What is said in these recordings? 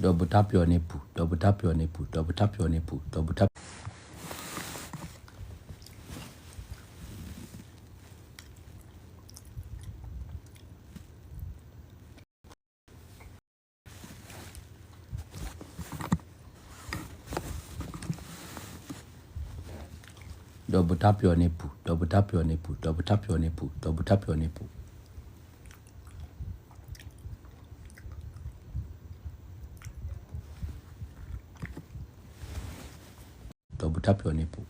Double tap your nipple, double tap your nipple, double tap your nipple, double tap. Double tap your nipple, double tap your nipple, double tap your nipple, double tap your nipple. Double tap your nipple.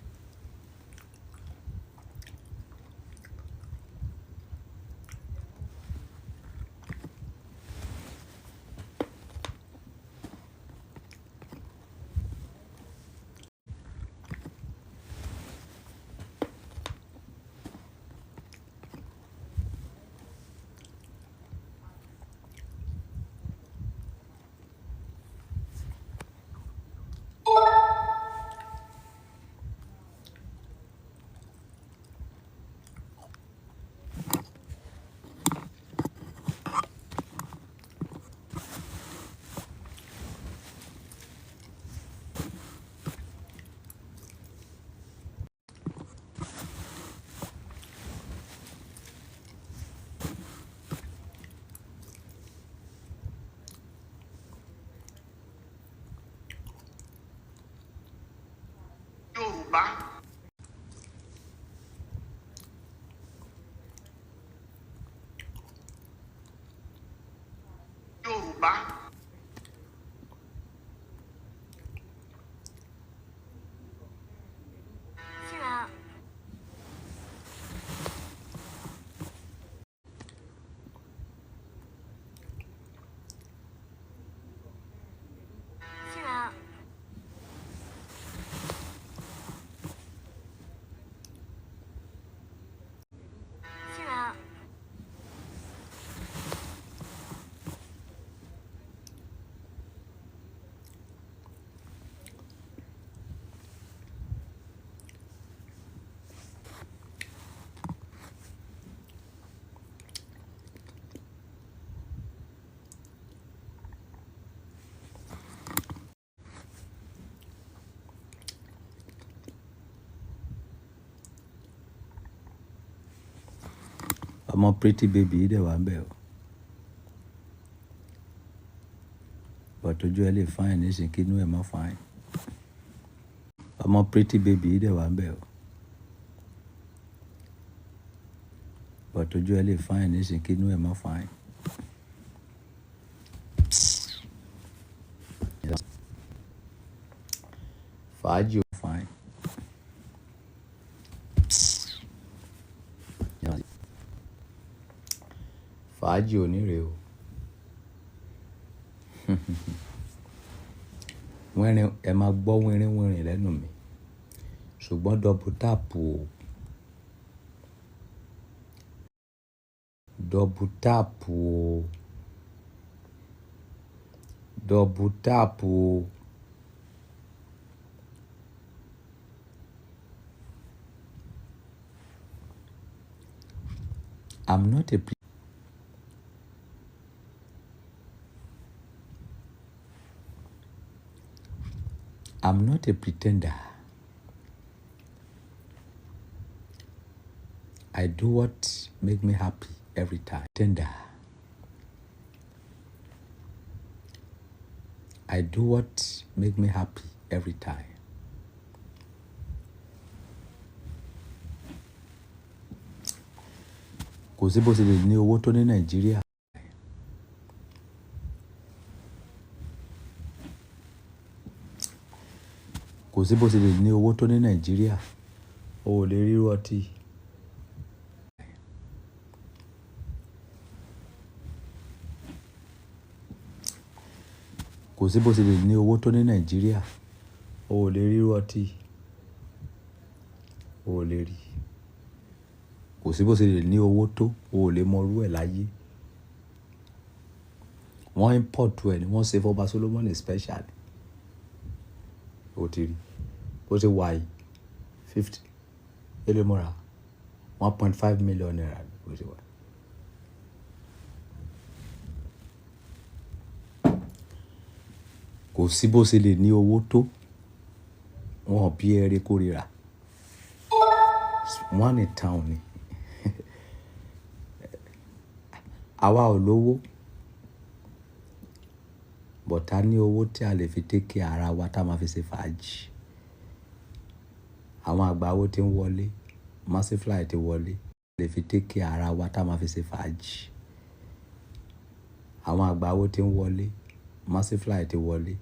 Yorùbá. Yorùbá. Ọmọ pretty baby yìí dẹ̀ wà ń bẹ̀ o. But ojú ẹ lè fine nísìnyí kí inú ẹ má fine. Ọmọ pretty baby yìí dẹ̀ wà ń bẹ̀ o. But ojú ẹ lè fine nísìnyí kí inú ẹ má fine. Fàájì ò fine. Fàájì ò ní rè o. Wínrin, ẹ máa gbọ́ wínrin wínrin lẹ́nu mi. Ṣùgbọ́n double tap o. Double tap o. Double tap o. I'm not a I'm not a pretender. I do what make me happy every time. Tender. I do what make me happy every time. Kò sí bó ṣe lè ní owó tó ní Nàìjíríà. Kò sí bó ṣe lè ní owó tó ní Nàìjíríà. O ò lè rí irú ọtí. Kò sí bó ṣe lè ní owó tó ní Nàìjíríà. O ò lè rí irú ọtí. O ò lè rí. Kò sí bó ṣe lè ní owó tó, o ò lè mọ irú ẹ̀ láyé. Wọ́n import ẹ̀ ni wọ́n ṣe fún Ọba Solomoni special. O ti rí. Bó ṣe wà yìí, 50, èló mo rà? 1.5 million naira bó ṣe wà. Kò sí bó ṣe lè ní owó tó, wọn ò bí ẹrẹ kó rira. One in town ni. Àwa ò lówó, but a ní owó tí a lè fi take care ara wa tá a máa fi ṣe fàájì. Àwọn àgbà owó tí ń wọlé, Massive Fly ti wọlé, lè fi take care ara wa tá a máa fi ṣe fàájì. Àwọn àgbà owó tí ń wọlé, Massive Fly ti wọlé.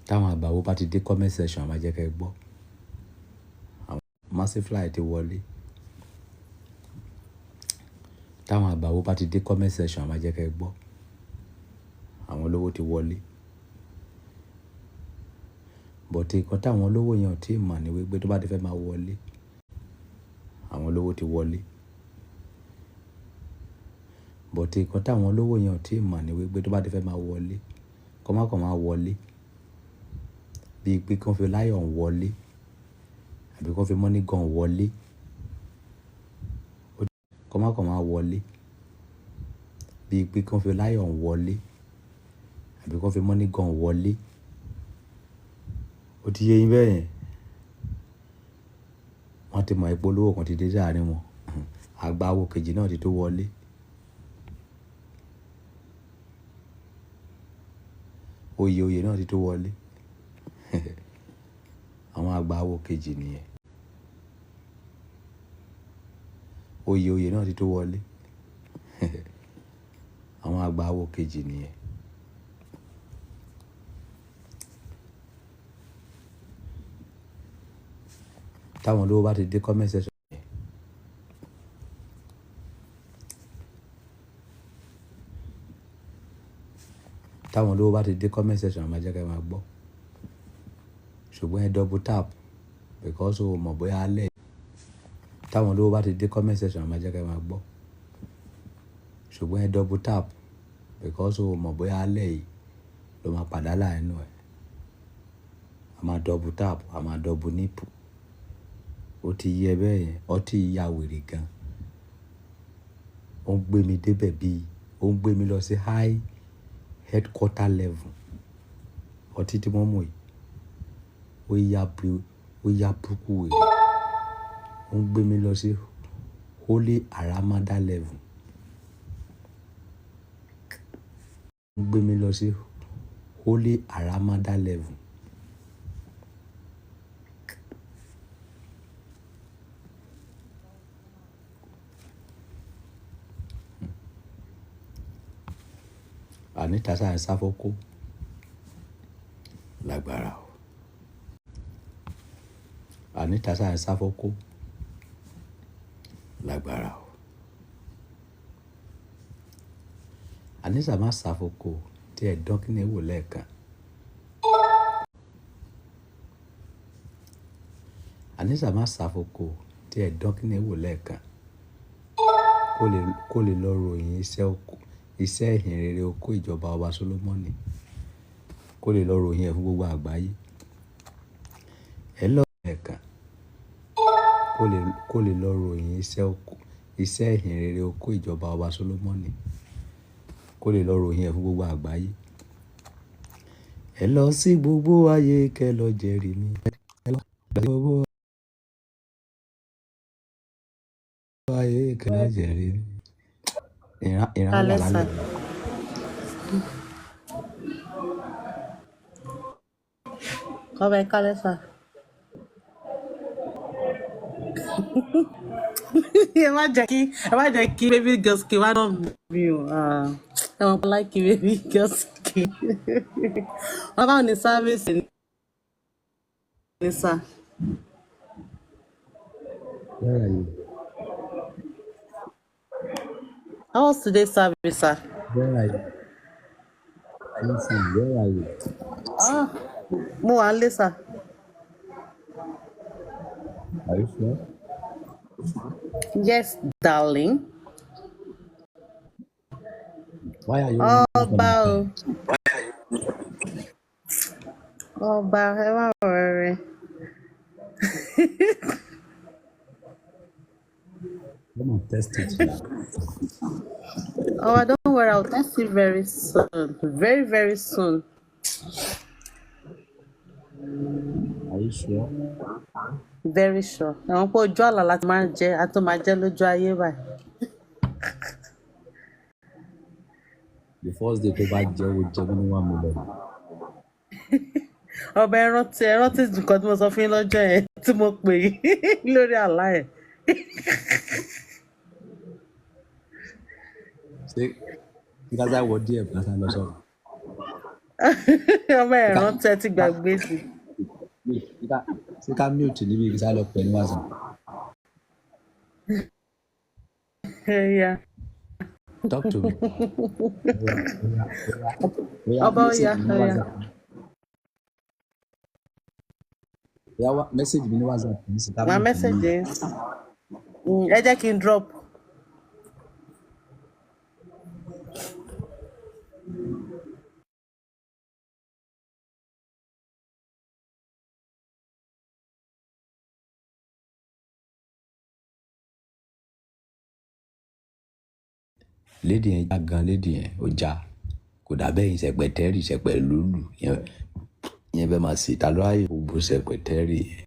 Táwọn àgbà owó bá ti dé comment section, a máa jẹ́ kí ẹ gbọ́. Àwọn Massive Fly ti wọlé. Táwọn àgbà owó bá ti dé comment section, a máa jẹ́ kí ẹ gbọ́. Àwọn olówó ti wọlé. But nǹkan táwọn olówó yẹn ò tí ì mọ̀ ní wípé tó bá ti fẹ́ máa wọlé, àwọn olówó ti wọlé. But nǹkan táwọn olówó yẹn ò tí ì mọ̀ ní wípé tó bá ti fẹ́ máa wọlé, kó má kàn máa wọlé. Bí i pé kí wọ́n fi lion wọlé àbí kí wọ́n fi money gun wọlé. Kó má kàn máa wọlé. Bí i pé kí wọ́n fi lion wọlé àbí kí wọ́n fi money gun wọlé. Ó ti yé yín bẹ́ẹ̀ yẹn. Wọ́n ti mọ̀ pé olówó kan ti dé sáàrin wọn. Àgbà awo kejì náà ti tó wọlé. Oyè oyè náà ti tó wọlé. Àwọn àgbà awo kejì nìyẹn. Oyè oyè náà ti tó wọlé. Àwọn àgbà awo kejì nìyẹn. Táwọn olówó bá ti dé comment section yẹn. Táwọn olówó bá ti dé comment section, a máa jẹ́ kí ẹ máa gbọ́. Ṣùgbọ́n ẹ double tap because o mọ̀ bóyá alẹ́. Táwọn olówó bá ti dé comment section, a máa jẹ́ kí ẹ máa gbọ́. Ṣùgbọ́n ẹ double tap because o mọ̀ bóyá alẹ́ yìí ló máa padà láàánú ẹ̀. A máa double tap, a máa double nip. Ó ti yẹ bẹ́ẹ̀ yẹn, ọtí yìí ya wèrè gan. Ó ń gbé mi débẹ̀ bí, ó ń gbé mi lọ sí high headquarter level. Ọtí tí wọ́n mú yìí, ó ya bu, ó ya burúkú wèrè. Ó ń gbé mi lọ sí holy aramada level. Ó ń gbé mi lọ sí holy aramada level. Anita sáà ń sá fọ́kó. Lágbára o. Anita sáà ń sá fọ́kó. Lágbára o. Anita má sá fọ́kó tí ẹ dán kíni wò lẹ́ẹ̀kan. Anita má sá fọ́kó tí ẹ dán kíni wò lẹ́ẹ̀kan. Kó lè lọ ròyìn iṣẹ́ oko, iṣẹ́ ìhìnrere oko ìjọba ọba Solomoni. Kó lè lọ ròyìn ẹ̀ fún gbogbo àgbáyé. Ẹ lọ lẹ́ẹ̀kan. Kó lè lọ ròyìn iṣẹ́ oko, iṣẹ́ ìhìnrere oko ìjọba ọba Solomoni. Kó lè lọ ròyìn ẹ̀ fún gbogbo àgbáyé. Ẹ lọ sí gbogbo ayé kẹ́ lọ jẹ́rìí mi. Ẹ lọ sí gbogbo ayé kẹ́ lọ jẹ́rìí mi. Ìran wà Kálẹ́ sà. lálẹ́. Ọba ẹ kálẹ́ sà. Ẹ má jẹ́ kí baby girl skin wá náà mi o. Ah, ẹ mọ̀ pé like baby girl skin. Wọ́n bá ní service ní sà. Where are you? How was today's service, sir? Where are you? Listen, where are you? Ah, mo wà nílé sà. Are you sure? Yes, darling. Why are you running from Ọba my o. phone? Ọba ẹ má worry. Come and test it now. Oh, don't worry, I'll test it very soon. Very, very soon. Are you sure? Very sure. Àwọn pé ojú àlá láti máa ń jẹ, a tún máa jẹ lójú ayé báyìí. The first day tó bá jẹ́ ó jẹ́ mí ní 1 million. Ọba ẹ rántí, ẹ rántí nǹkan tí mo sọ fún yín lọ́jọ́ yẹn tí mo pè yín lórí àlá yẹn. Ṣé kí ká sá wọ díẹ̀ ká sá lọ sọ̀rọ̀? Ọba ẹ Ṣé ká rántí, ẹ ti gbàgbé sí. ṣé ká mute níbi kí sá lọ pẹ̀ ní WhatsApp? Yeah. Talk to me. Oya oya oya oya Ọba ó message yá, mi ní ó yá. WhatsApp. Oya wá message mi ní WhatsApp ní sí ká Màá mute message níbi. yín. Ẹ jẹ́ kí n drop. Lady yẹn já gan, lady yẹn ó já, kò dàbẹ́ yìí sẹpẹtẹ́rì sẹpẹ lúlù yẹn yẹn fẹ́ máa ṣètà lọ́wọ́ gbogbo sẹpẹtẹ́rì yẹn.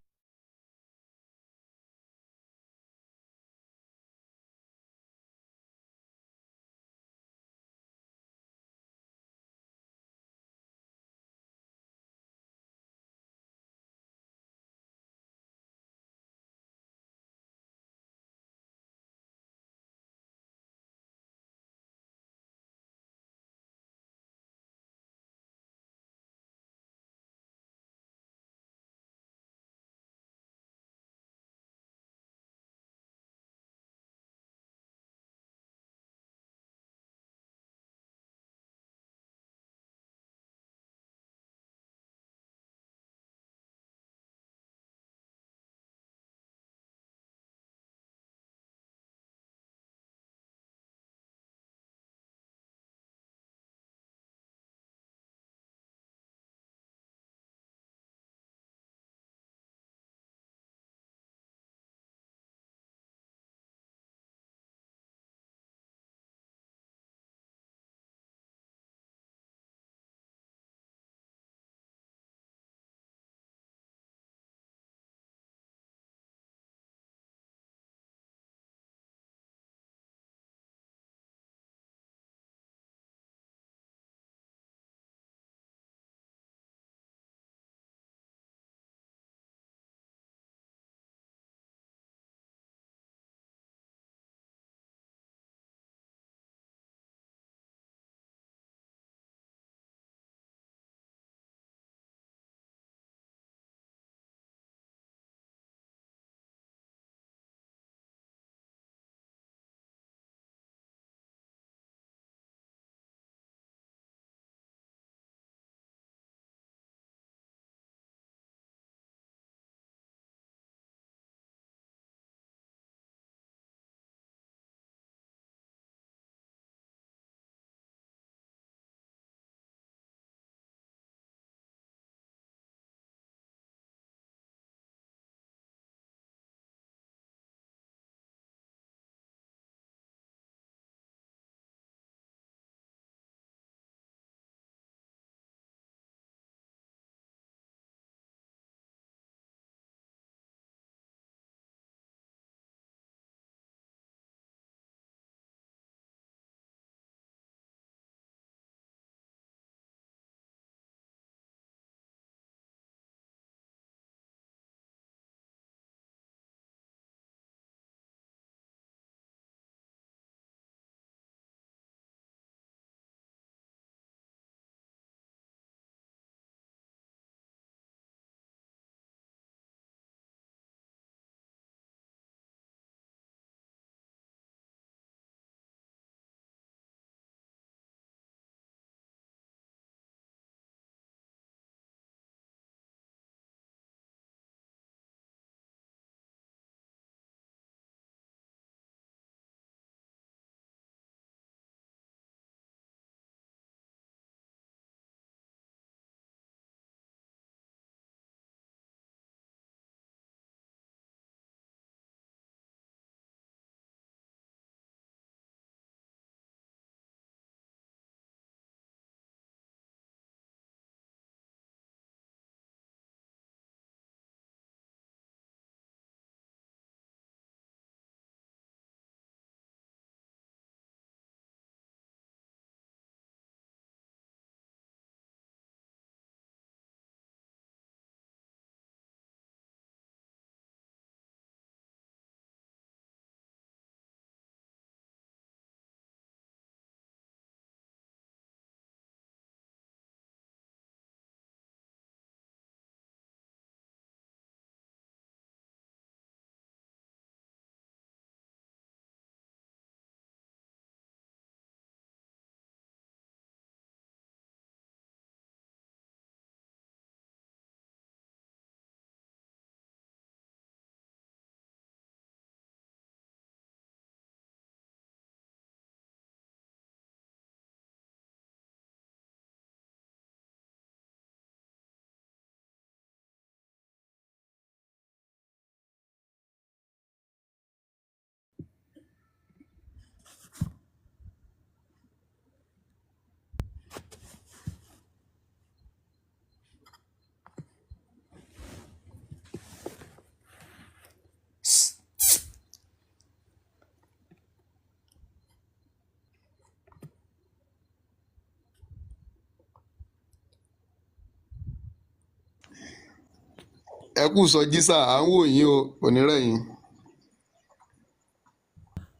Ẹ kú sọjí sà, à ń wò yín o, kò ní rẹ̀ yín.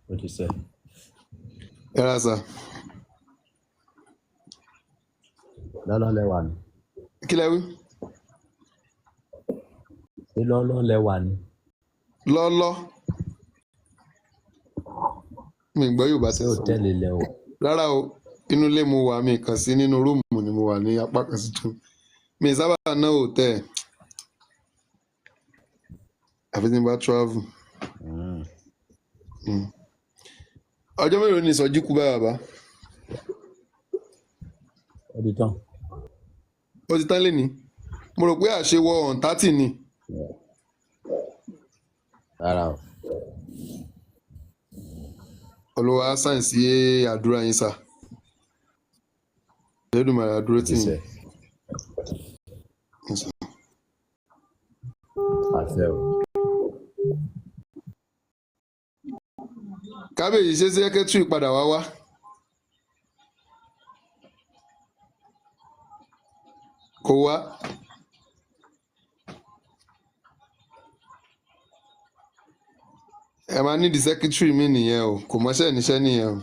Ó ti sẹ́. Ẹ ra sà. Lọ́lọ́ lẹ́wà ni. Kí lẹ wí? Ṣé lọ́lọ́ lẹ́wà ni? Lọ́lọ́. Mi gbọ́ Yorùbá Ṣé sẹ́ sọ. hòtẹ́ẹ̀lì lẹ wà? Rárá o, inú ilé mo wà, mi kàn sí nínú rúùmù ni mo wà ní apá kan sí tún. Mi sábà ná hòtẹ́ẹ̀. Àfi tí n bá travel. Ọjọ́ mélòó ni ìsọjí kú báyìí bàbá? Ó ti tán. Ó ti tán lénìí. Mo rò pé àṣewọ on 30 ni. Rárá o. Olúwa á sáyìn sí àdúrà yín sà. Elédùmarè á dúró Ó tì ti yín. sẹ́. Yes, sir. Àṣẹ o. Kábíyèsí, ṣé sẹ́kẹ́tìrì padà wá wá? Kò wá. Ẹ máa nídìí sẹ́kítírì mi nìyẹn o, kò mọṣẹ́ níṣẹ́ nìyẹn o.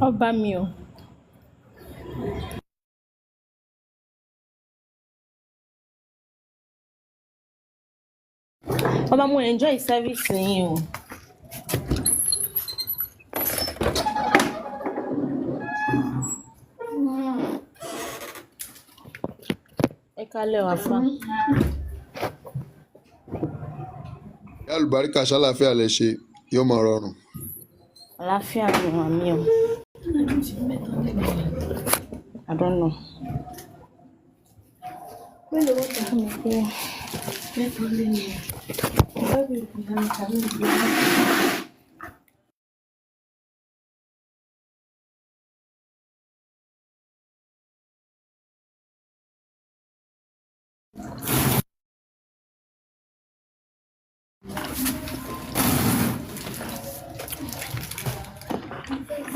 Ọba mi o. Ọba, mo enjoy service yín o. Ẹ kálẹ̀ wá fún. Ìyá àlùbáríkà, ṣàlàáfíà lẹ ṣe, yóò máa rọrùn. Àlàáfíà ni wà mí o. I don't know. Mi pé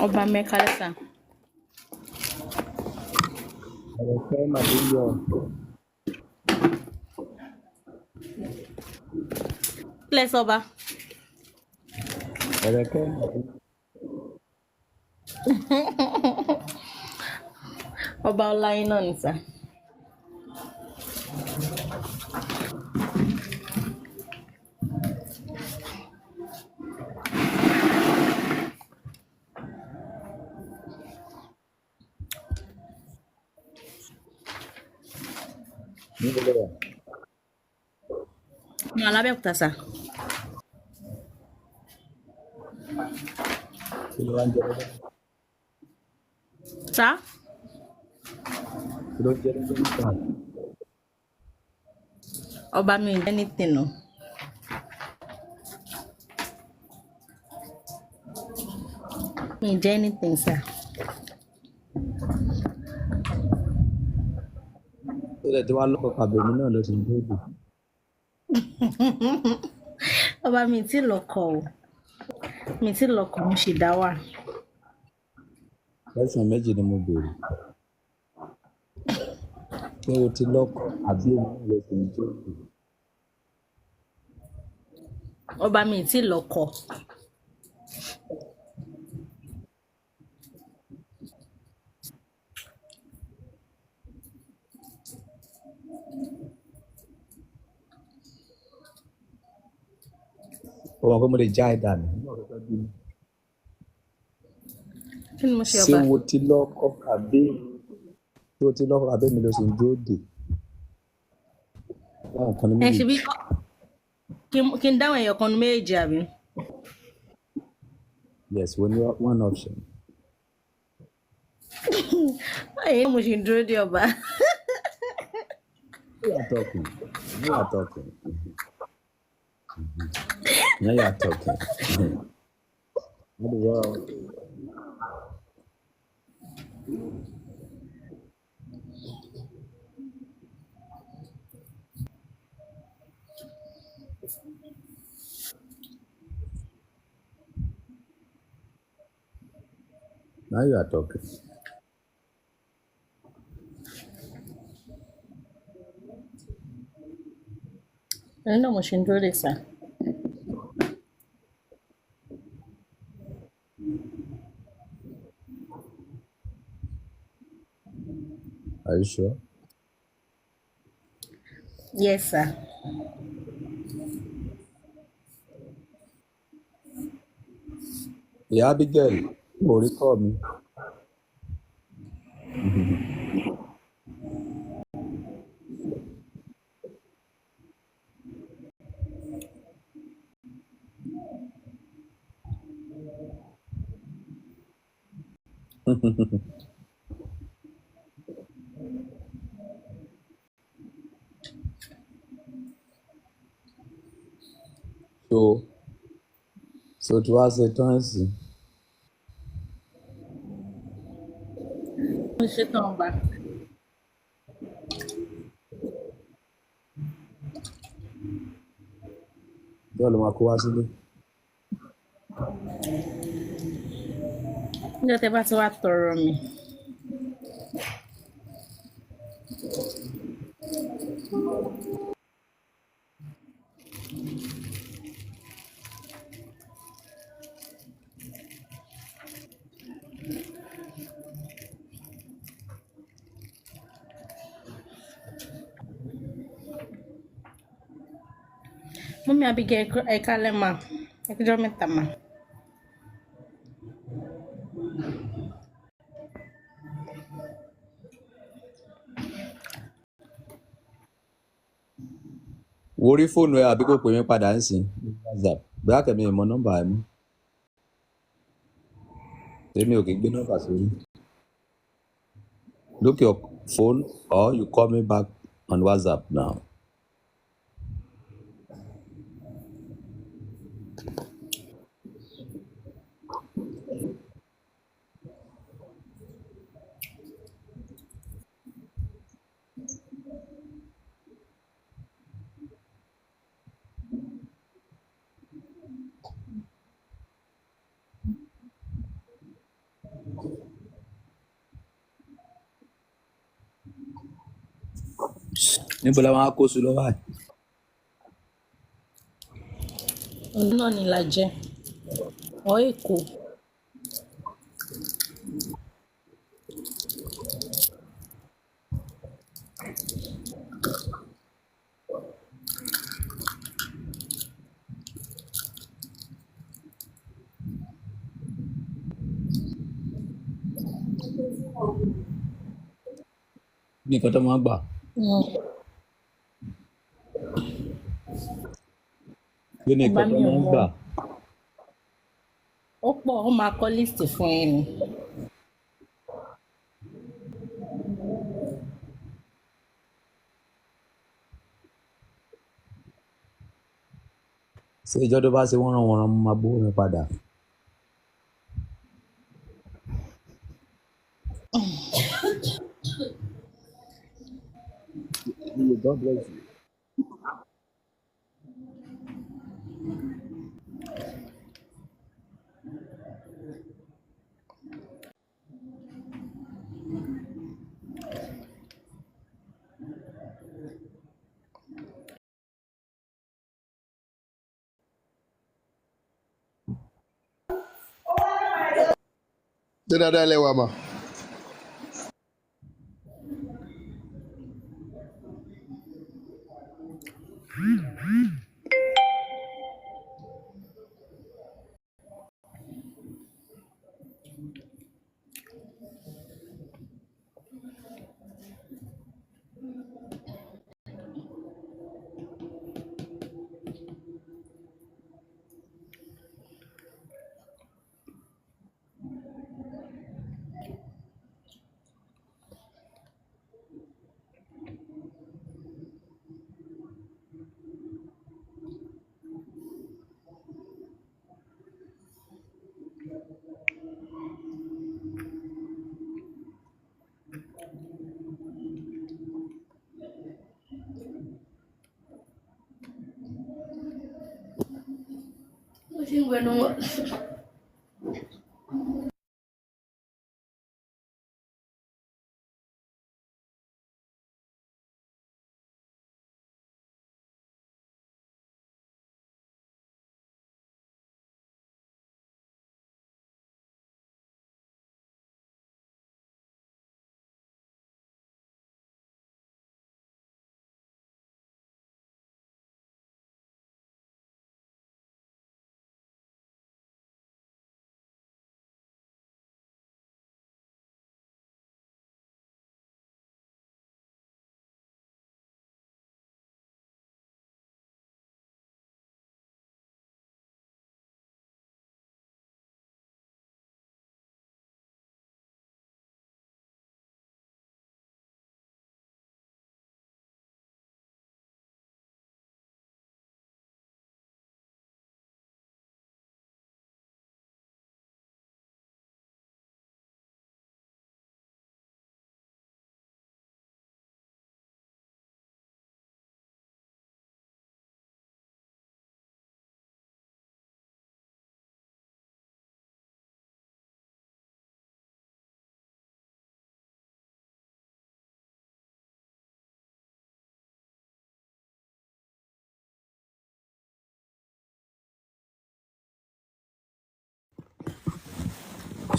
ọba mi, ẹ kálẹ̀ sà. Ẹ̀rẹ̀kẹ́ màdé yọ. Bless ọba. Ẹ̀rẹ̀kẹ́ màdé. Ọba ọláyín náà ni sà. Níbo lẹ wà? Mo wà lábẹ́òkúta sà. Kí ló wá ń jẹ lọ́jọ́? Sà? Kí ló ń jẹ lọ́jọ́ nípa? Ọba, mi ò jẹ́ anything o. Mi ò jẹ́ anything sà. Ó lẹ̀ tí wàá lọ́kọ̀ kàbẹ̀mí náà lọ sí ní bóòdù. Ọba, mi ì tí lọ́kọ o. Mi ì tí lọ́kọ, mo ṣì dá wà. Question méjì ni mo béèrè. Pé o ti lọ́kọ àbí èmi náà lọ sí ní bóòdù. Ọba, mi ì tí lọ́kọ. Ó mọ̀ pé mo lè já ẹ dànù. Kí ni mo ṣe Ṣé ọba? wo ti lọ́kọ àbí ṣé o ti lọ́kọ àbí mi ló sì ń dúró dè? Báwọn kan ní Ẹ ṣe méjèèjì. bí kí n dáhùn ẹyọ kan nu méjèèjì àbí? Yes, we ní one option. Báyìí mo ṣì ń dúró dè ọba. You are talking. You are talking. Now you are talking. What the world? Now you are talking. Ẹni náà mo ṣì ń dúró dè sá. Are you sure? Yes sir. Ìyá Abigail, mo rí kọ́ mi. So, so tí wàá ṣe tán sí. Mo ṣe tán ọba. Bẹ́ẹ̀ ló máa kó wá sílé. Níjọ́ tẹ́ bá ti wá tọrọ mi. Mummy Abigail ẹ kálẹ́ mà. Ẹ kújọ́ mẹ́ta mà. Wo orí fóònù ẹ àbí kò pè mí padà ń sìn. WhatsApp. Bóyá kẹ̀mí ìmọ̀ nọ́mbà ẹ mú. Tèmi ò kì í gbé nọ́mbà sórí. Look your phone or you call me back on WhatsApp now. Níbo la máa kó sí lọ́wọ́ àì? Òun náà ni Ìlàjẹ. Ọ̀ Èkó. Ní nǹkan tó máa ń gbà. Kí ni Ọba nǹkan tó mi ò máa ń mọ̀. gbà? Ó pọ̀, ó máa kọ líìsì fún yín ni. Ṣé ìjọ tó bá ṣe wọ́nranwọ̀nran mo máa gbowó mi padà? God bless you. Ṣé dáadáa lẹ wà mà? Gbẹnu wọn.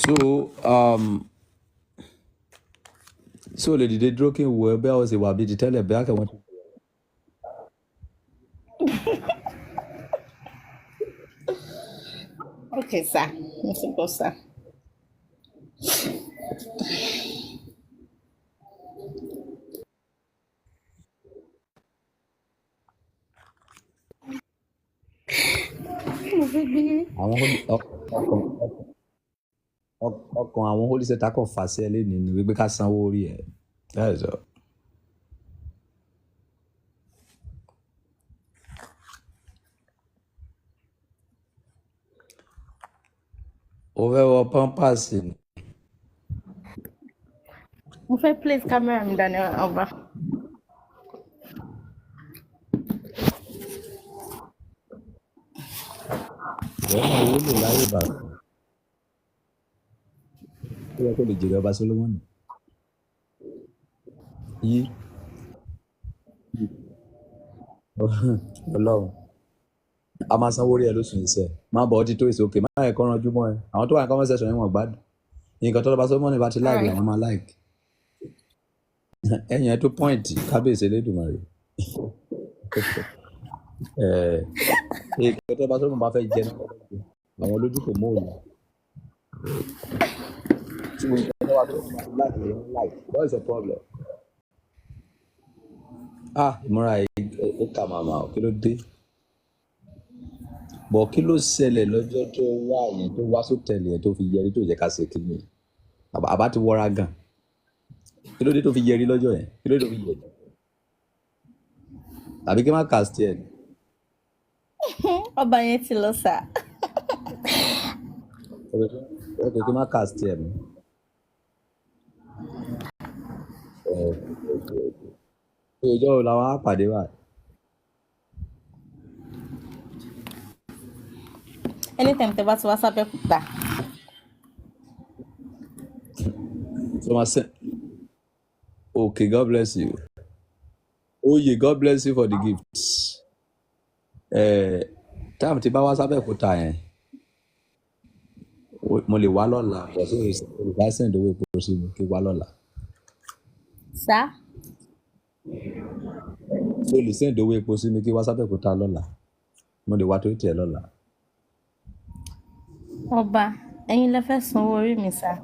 So so lè dìde dúró kí n wò ẹ́ bí àwọn ṣe wà bíi ti tẹ́lẹ̀ bí akẹ́wọ̀n ti. Okay, sir. Mo ti gbọ́, sir. Mo fẹ́ gbé. Àwọn ọkàn ọkàn àwọn holy center kàn fà sí ẹ lẹ́nu ni wípé ká sanwó orí ẹ̀. That is all. O fẹ́ wọ pampers ni. Mo fẹ́ place camera mi dání, ọba. Ìwọ náà wúlò láyé ìbàdàn. Ó yẹ kó lè jèrè ọba Solomoni. Yí Ọlọ́run. A máa sanwó orí ẹ lóṣù yìí sẹ́. Má bọ̀ ọ́ ti tó ìsòkè, má yẹ kó ranjú mọ́ ẹ. Àwọn tó wà ní comment section yẹn wọ́n gbádùn. Nǹkan tó lọ́ba Solomoni bá ti like Alright. làwọn máa like. Ẹ̀yìn ẹ̀ tó point kábíyèsí Elédùmarè. Ẹ̀ nǹkan tó lọ́ba Solomoni bá fẹ́ jẹ náà ló fẹ́ jẹ. Àwọn olójú kò mú òòlù. Tí gbogbo nǹkan tó lọ́ba Solomoni bá ti like làwọn like. What is the problem? Ah, ìmúra yìí ó kà màmá o, kí ló dé? Bọ̀ kí ló ṣẹlẹ̀ lọ́jọ́ tó wá yẹn tó wá sótẹ́ẹ̀lì yẹn tó fi yẹrí tó jẹ́ ká ṣe kíni? Àbá ti wọra gan. Kí ló dé tó fi yẹrí lọ́jọ́ yẹn? Kí ló dé tó fi yẹrí? Àbí kí má cast ẹ̀ ni? Ọba yẹn ti lọ, sir. Ok, kí má cast ẹ̀ ni. Ọjọ́ wo làwọn á pàdé báyìí? Anytime tẹ bá ti wá sábẹ́kúta. So ma send. Okay, God bless you. Oye, God bless you for the gifts. Táàmù tí bá wá sábẹ́òkúta yẹn, mo lè wá lọ́la, bọ̀ sí olùbá send owó epo sí mi kí wá lọ́la. Sir? Ṣé o lè send owó epo sí mi kí wá sábẹ́òkúta lọ́la? Mo lè wá torí tiẹ̀ lọ́la. Ọba, ẹ̀yin lẹ fẹ́ sanwó orí mi, sir.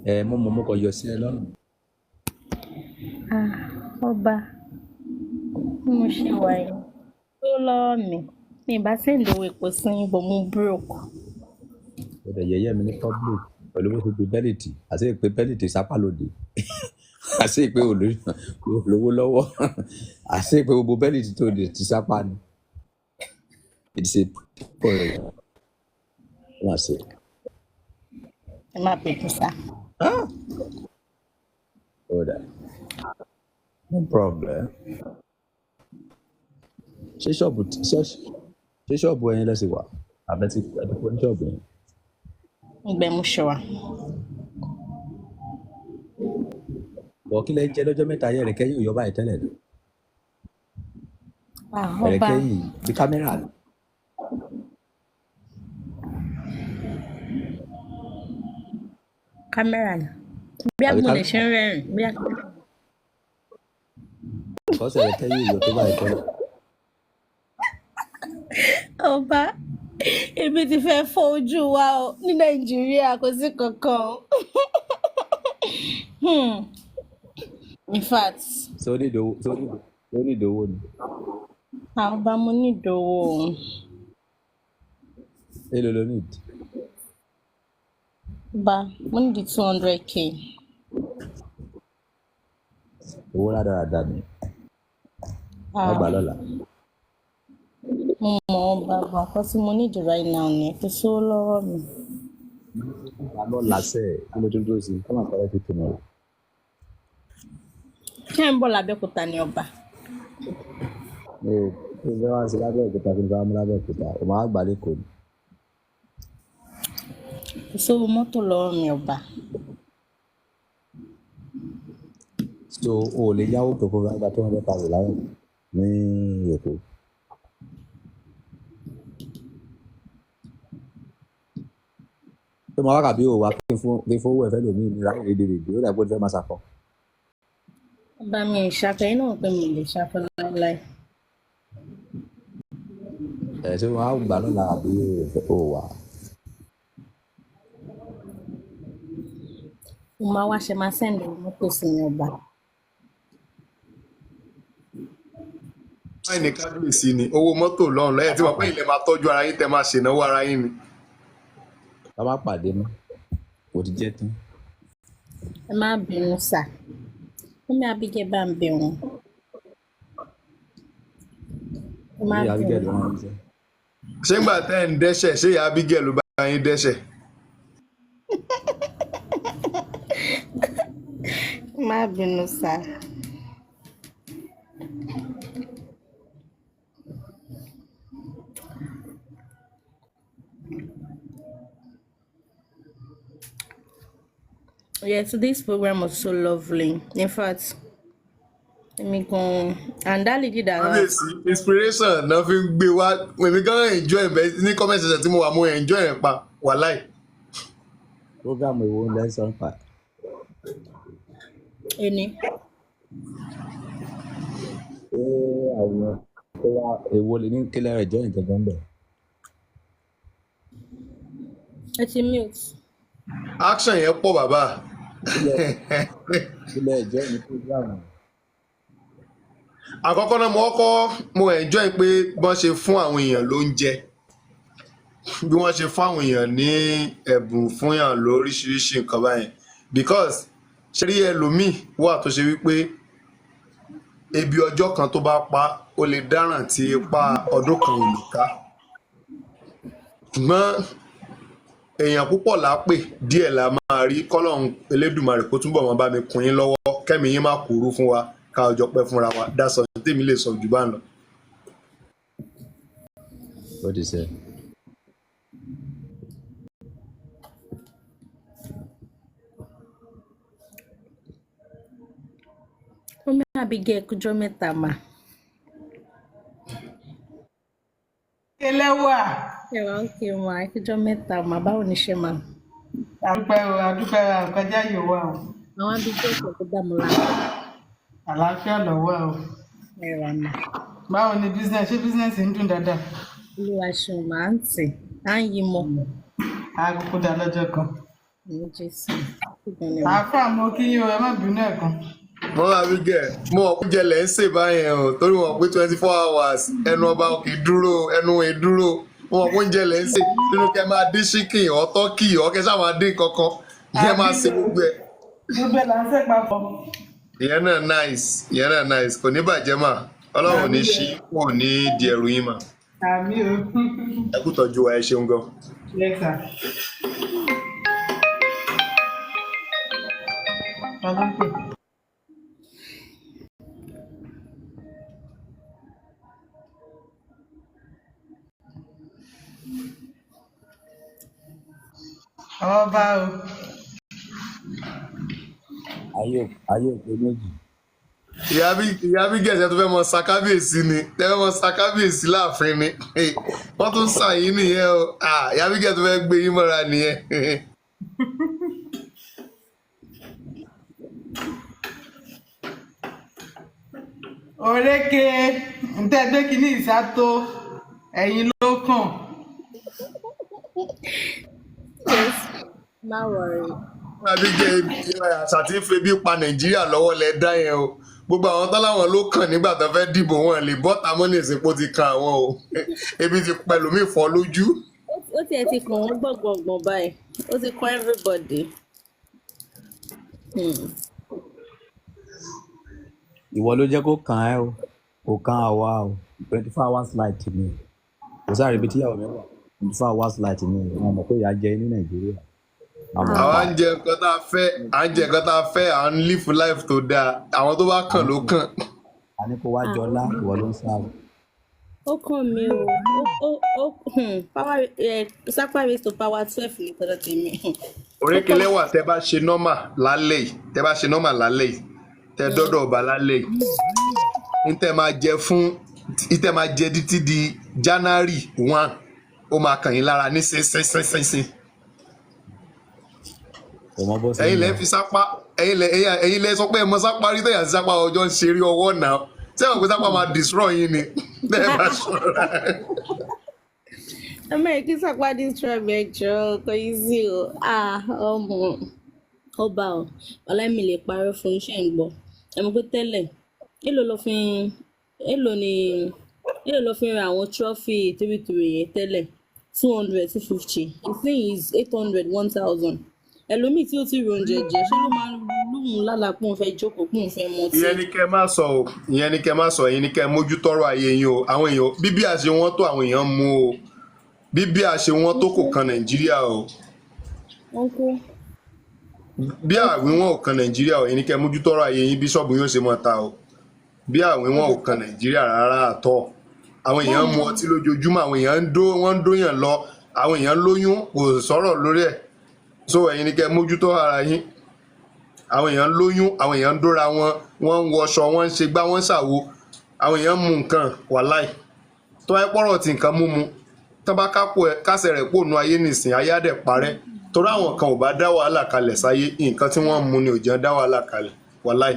Ẹ mo mọ̀ mo kàn yọ sí ẹ lọ́nà. Ah, ọba, bí mo ṣe wà yìí, tó lọ́wọ́ mi. Mi ì bá send owó epo sí yín, but mo broke. Ó dẹ̀ yẹ̀yẹ́ mi ní public pẹ̀lú bó ṣe gbé bẹ́lìtì àti ìpè bẹ́lìtì sápá lòdì àti ìpè olówó lọ́wọ́ àti ìpè gbogbo bẹ́lìtì tó lè ti sápá ni. It's a problem. Wọ́n ṣe. Ẹ má bínú, sir. Ó dà. No problem. Ṣé ṣọ́ọ̀bù ṣọ́ọ̀ṣì Ṣé ṣọ́ọ̀bù ẹyin lẹ́sìn wà? Àbẹ ti ẹ ti kó ní ṣọ́ọ̀bù yẹn. Ibẹ̀ mo ṣe wà. Bọ̀ kí lẹ jẹ lọ́jọ́ mẹ́ta yẹn, ẹ̀rẹ̀kẹ́ yóò yọ báyìí tẹ́lẹ̀ ni. Ah, ọba. Ẹ̀rẹ̀kẹ́ yìí bí kámẹ́rà ni. Kámẹ́rà ni. Bí Àbí mo lè ṣe ń rẹ́rìn, bí a. Kọ́sẹ̀ ẹ̀rẹ̀kẹ́ yóò yọ tó báyìí tẹ́lẹ̀. Ọba, èmi ti fẹ́ fọ́ ojú wa o ní Nàìjíríà, kò sí kankan o. In fact, Ṣé ó ní ìdòwò ṣé ó ní ìdòwò ni? Àwọn ọba, mo ní ìdòwò o. Èló ló need? Ọba, mo ní di 200K. Owó rádaràda ni. Wọ́n gbà Ah, lọ́la. mo mọ̀, ọba, bọ̀ nǹkan tí mo need right now ni kò sówó lọ́wọ́ mi. Gbà lọ́la sẹ́ẹ̀ kí ló tún dúró sí? Come and collect it tomorrow. Ṣé ń bọ̀ lábẹ́òkúta ni, ọba? Mi ò kí n fẹ́ wá sí lábẹ́òkúta, kí n fẹ́ wá mú lábẹ́òkúta. O máa gbà lẹ́kọ̀ọ́ ni. Kò sówó mọ́tò lọ́wọ́ mi, ọba. So o ò lè yáwó tó kó fẹ́ gba 200,000 láwọn ní Èkó. Ṣé mo wá kàbí òwà kí n fowó ẹ̀fẹ́ lòmíì ní ráyè rédèrèdè ó dàgbò tí fẹ́ máa ṣàkọ. Ọba, mi ì ṣakọ, yín náà pé mi ò lè ṣakọ láéláé. Ẹ̀ ṣé mo wá gbà lọ́la àbí o wà? Mo máa wá ṣe máa send owó mọ́tò sí mi, ọba. Báyìí ní kábíyèsí ni owó mọ́tò lọ́rùn lẹ́yìn tí wọ́n pé ilẹ̀ máa tọ́jú ara yín tẹ́ máa ṣènáwó ara yín ni. Ká má pàdé mọ́, kò ti jẹ́ tán. Ẹ má bínú sà. Mummy Abigail, bá ń bẹ̀ wọ́n. Ẹ má Àbí Abigail bínú. ló rán iṣẹ́. Ṣé ńgbà tẹ́ ẹ̀ ń dẹ́ṣẹ̀, ṣé ìyá Abigail ló bá yín dẹ́ṣẹ̀? Ẹ má bínú sà. Yeah, today's program was so lovely. In fact, let me go. And that lady that Kábíyèsí, inspiration náà fi ń gbé wá. Èmi gan enjoy ẹ̀ ní comment section tí mo wà, mo enjoy ẹ̀ pa wàláì. Program èwo ń lẹ́ sọ pa? Ẹni. Ṣé àwọn tó wá èwo lè ní kílẹ̀ rẹ̀ jẹ́ nǹkan kan bẹ̀? Ẹ ti mute. Action yẹn pọ̀, bàbá. Kílẹ̀ jẹ́ ní program. Àkọ́kọ́ náà, mo kọ́kọ́ mo enjoy pé bọ́n ṣe fún àwọn èèyàn lóúnjẹ, bí wọ́n ṣe fún àwọn èèyàn ní ẹ̀bùn, fún yàn lóríṣiríṣi nǹkan báyẹn, because ṣe rí ẹlòmíì wà tó ṣe wípé ebi ọjọ́ kan tó bá pa, ó lè dáràn tí ipa ọdún kan ò lè ká. Ṣùgbọ́n èèyàn púpọ̀ là á pè, díẹ̀ la máa rí. Kọ́lọ́run Elédùmarè kó túbọ̀ máa bá mi kún yín lọ́wọ́, kẹ́mi yín má kúrú fún wa, ká ọjọ́ pẹ́ fúnra wa. That's all tèmi lè sọ jù bá ń lọ. Ó ti sẹ́. Mummy Abigail, kújọ́ mẹ́ta mà. Ẹlẹ́wà. Ẹ wà ókè mà, kújọ́ mẹ́ta mà, báwo ni ṣe mà? Àdúpẹ́ o, àdúpẹ́ o, àkọjá yìí wà o. Àwọn Abigail kò tó dá mi lára. Àlàáfíà lọ́wọ́ o. Ẹ wà mà. Báwo ni business? Ṣé business ń dùn dáadáa? Olúwa ṣeun mà, á ń tì, á ń yí mọ. Àkókò dá lọ́jọ́ kan. Ní Jésù. Ṣùgbọ́n ni mà. Àáfàá, mo kí yín o, ẹ má bínú ẹ̀kan. Mo máa fi gẹ̀ mo mọ̀ pé jẹlẹ̀ ń sè báyẹn o, torí mo mọ̀ pé 24 hours ẹnu ọba kì í dúró, ẹnu ì dúró. Mo mọ̀ pé oúnjẹ lẹ̀ ń sè nínú kẹ́ máa dín chicken or turkey or kẹ́ ṣáà máa dín kankan kẹ́ máa ṣe gbogbo ẹ̀. Gbogbo ẹ̀ là ń sè papọ̀. Ìyẹn náà nice, ìyẹn náà nice, kò ní bàjẹ́ mà. Ọlọ́run ò ní ṣí kò ní di ẹrù yín mà. Àmín o. Ẹ kú tọ́jú wa, ẹ ṣeun gan. Yes, sir. Ta ló ń pè? Ọba o. Ayé òpé méjì. Ìyá bí gẹ̀ẹ́sẹ̀ tó fẹ́ mọ sakábíyèsí ni, tẹ́ fẹ́ mọ sakábíyèsí láàfin ni. Wọ́n tún sàn yín nìyẹn o. Ah, ìyá bí gẹ̀ẹ́sẹ̀ tó fẹ́ gbé yín mọ́ra nìyẹn. Òrékè ntẹ́ gbé kínní ìsátó ẹ̀yin ló kàn. Yes, má worry. Àbí jẹ́ àṣà tí ń febi pa Nàìjíríà lọ́wọ́ lẹ dá yẹn o. Gbogbo àwọn tán láwọn ló kàn nígbà tó fẹ́ dìbò, wọn lè bọ́ta mọ́ ní ìsìnkú ti kan àwọn o. Ebi ti pẹ̀lú mi fọ́ lójú. Ó tiẹ̀ ti kàn wọ́n gbọ̀ngbọ̀ngbọ̀n báyìí. Ó ti kàn everybody. Ìwọ ló jẹ́ kó kàn ẹ́ o, kò kàn àwa o. 24 hours light ni, kò sáré ibi tíyàwó mi wà. 24 hours light ni. Wọn mọ̀ pé ìyà jẹ ní Nàìjíríà àmọ́ Àwa ń jẹ nǹkan tá a fẹ́, à ń jẹ nǹkan tá a fẹ́, à ń live life tó dáa. Àwọn tó bá kàn ló kàn. A ní kó wá jọlá, ìwọ ló ń sáré. Ó kàn mí o. Ó power Sapa raise to power 12 ní tọ́jọ́ tèmi. Ó kàn Òrékelẹ́wà, tẹ́ bá ṣe normal lálẹ́ yìí, tẹ́ bá ṣe normal lálẹ́ yìí, tẹ́ dọ́dọ̀ ọba lálẹ́ yìí, ní tẹ́ máa jẹ fún ní tẹ́ máa jẹ títí di January 1, ó máa kàn yín lára ní sínsínsínsín. Kò mọ bó ṣe ń Ẹ̀yin lẹ lọ. fi sápá, ẹ̀yin lẹ sọ pé ẹ mọ sápá rí, tẹ̀yà sí sápá ọjọ́ ń ṣeré ọwọ́ náà. Sẹ́wọ̀n pé sápá máa destroy yín ni tẹ́ ẹ bá ṣọ́ra. Ẹ má yẹ kí Sapa destroy mi, ẹ jọ̀ọ́, kò easy o. Ah, ọmọ ọba o, wàhálà mi lè parọ́ fún iṣẹ́ ń gbọ́. Ẹ mọ̀ pé tẹ́lẹ̀, èló ló fi èló ni èló ló fi ra àwọn trophy three three yẹn tẹ́lẹ̀? 200, 250. Ìsìn is 800, 1,000. Ẹlòmíì tí ó ti rí oúnjẹ jẹ, ṣé ló máa lóhùn lálàá pé òun fẹ́ jókòó, pé òun fẹ́ mọtí? Ìyẹn ni kẹ́ má sọ o, ìyẹn ni kẹ́ má sọ, ìyẹn ni kẹ́ mójútọ́rọ̀ ayé yín o. Àwọn èèyàn bíbí àṣẹ wọn tó, àwọn èèyàn mú o. Bíbí àṣẹ wọn tó kò kan Nàìjíríà o. Uncle, Bí àwìn wọn ò kan Nàìjíríà o, ìyẹn ni kẹ́ mójútọ́rọ̀ ayé yín, bí ṣọ́ọ̀bù yóò ṣe máa ta o. Bí àwìn wọn ò kan Nàìjíríà rárá àtọ́. Àwọn èèyàn mu ọtí lójoojúmọ́, àwọn èèyàn ń dó, wọ́n ń dóyàn lọ, àwọn èèyàn lóyún, kò sọ̀rọ̀ lórí ẹ̀. So ẹ̀yin ni kẹ́ mójútó ara yín. Àwọn èèyàn lóyún, àwọn èèyàn ń dóra wọn, wọ́n ń wọṣọ, wọ́n ń ṣe gbá, wọ́n ń ṣàwo. Àwọn èèyàn mu nǹkan wàláì. Tó wáyé pọ̀rọ̀ tí nǹkan múmu tán bá kápò ẹ kásẹ̀ rẹ̀ pò nu ayé nìsín, ayé á dẹ̀ parẹ́, torí àwọn kan ò bá dá wàhálà kalẹ̀ sáyé. Nǹkan tí wọ́n ń mu ni ò jẹun dá wàhálà kalẹ̀ wàláì.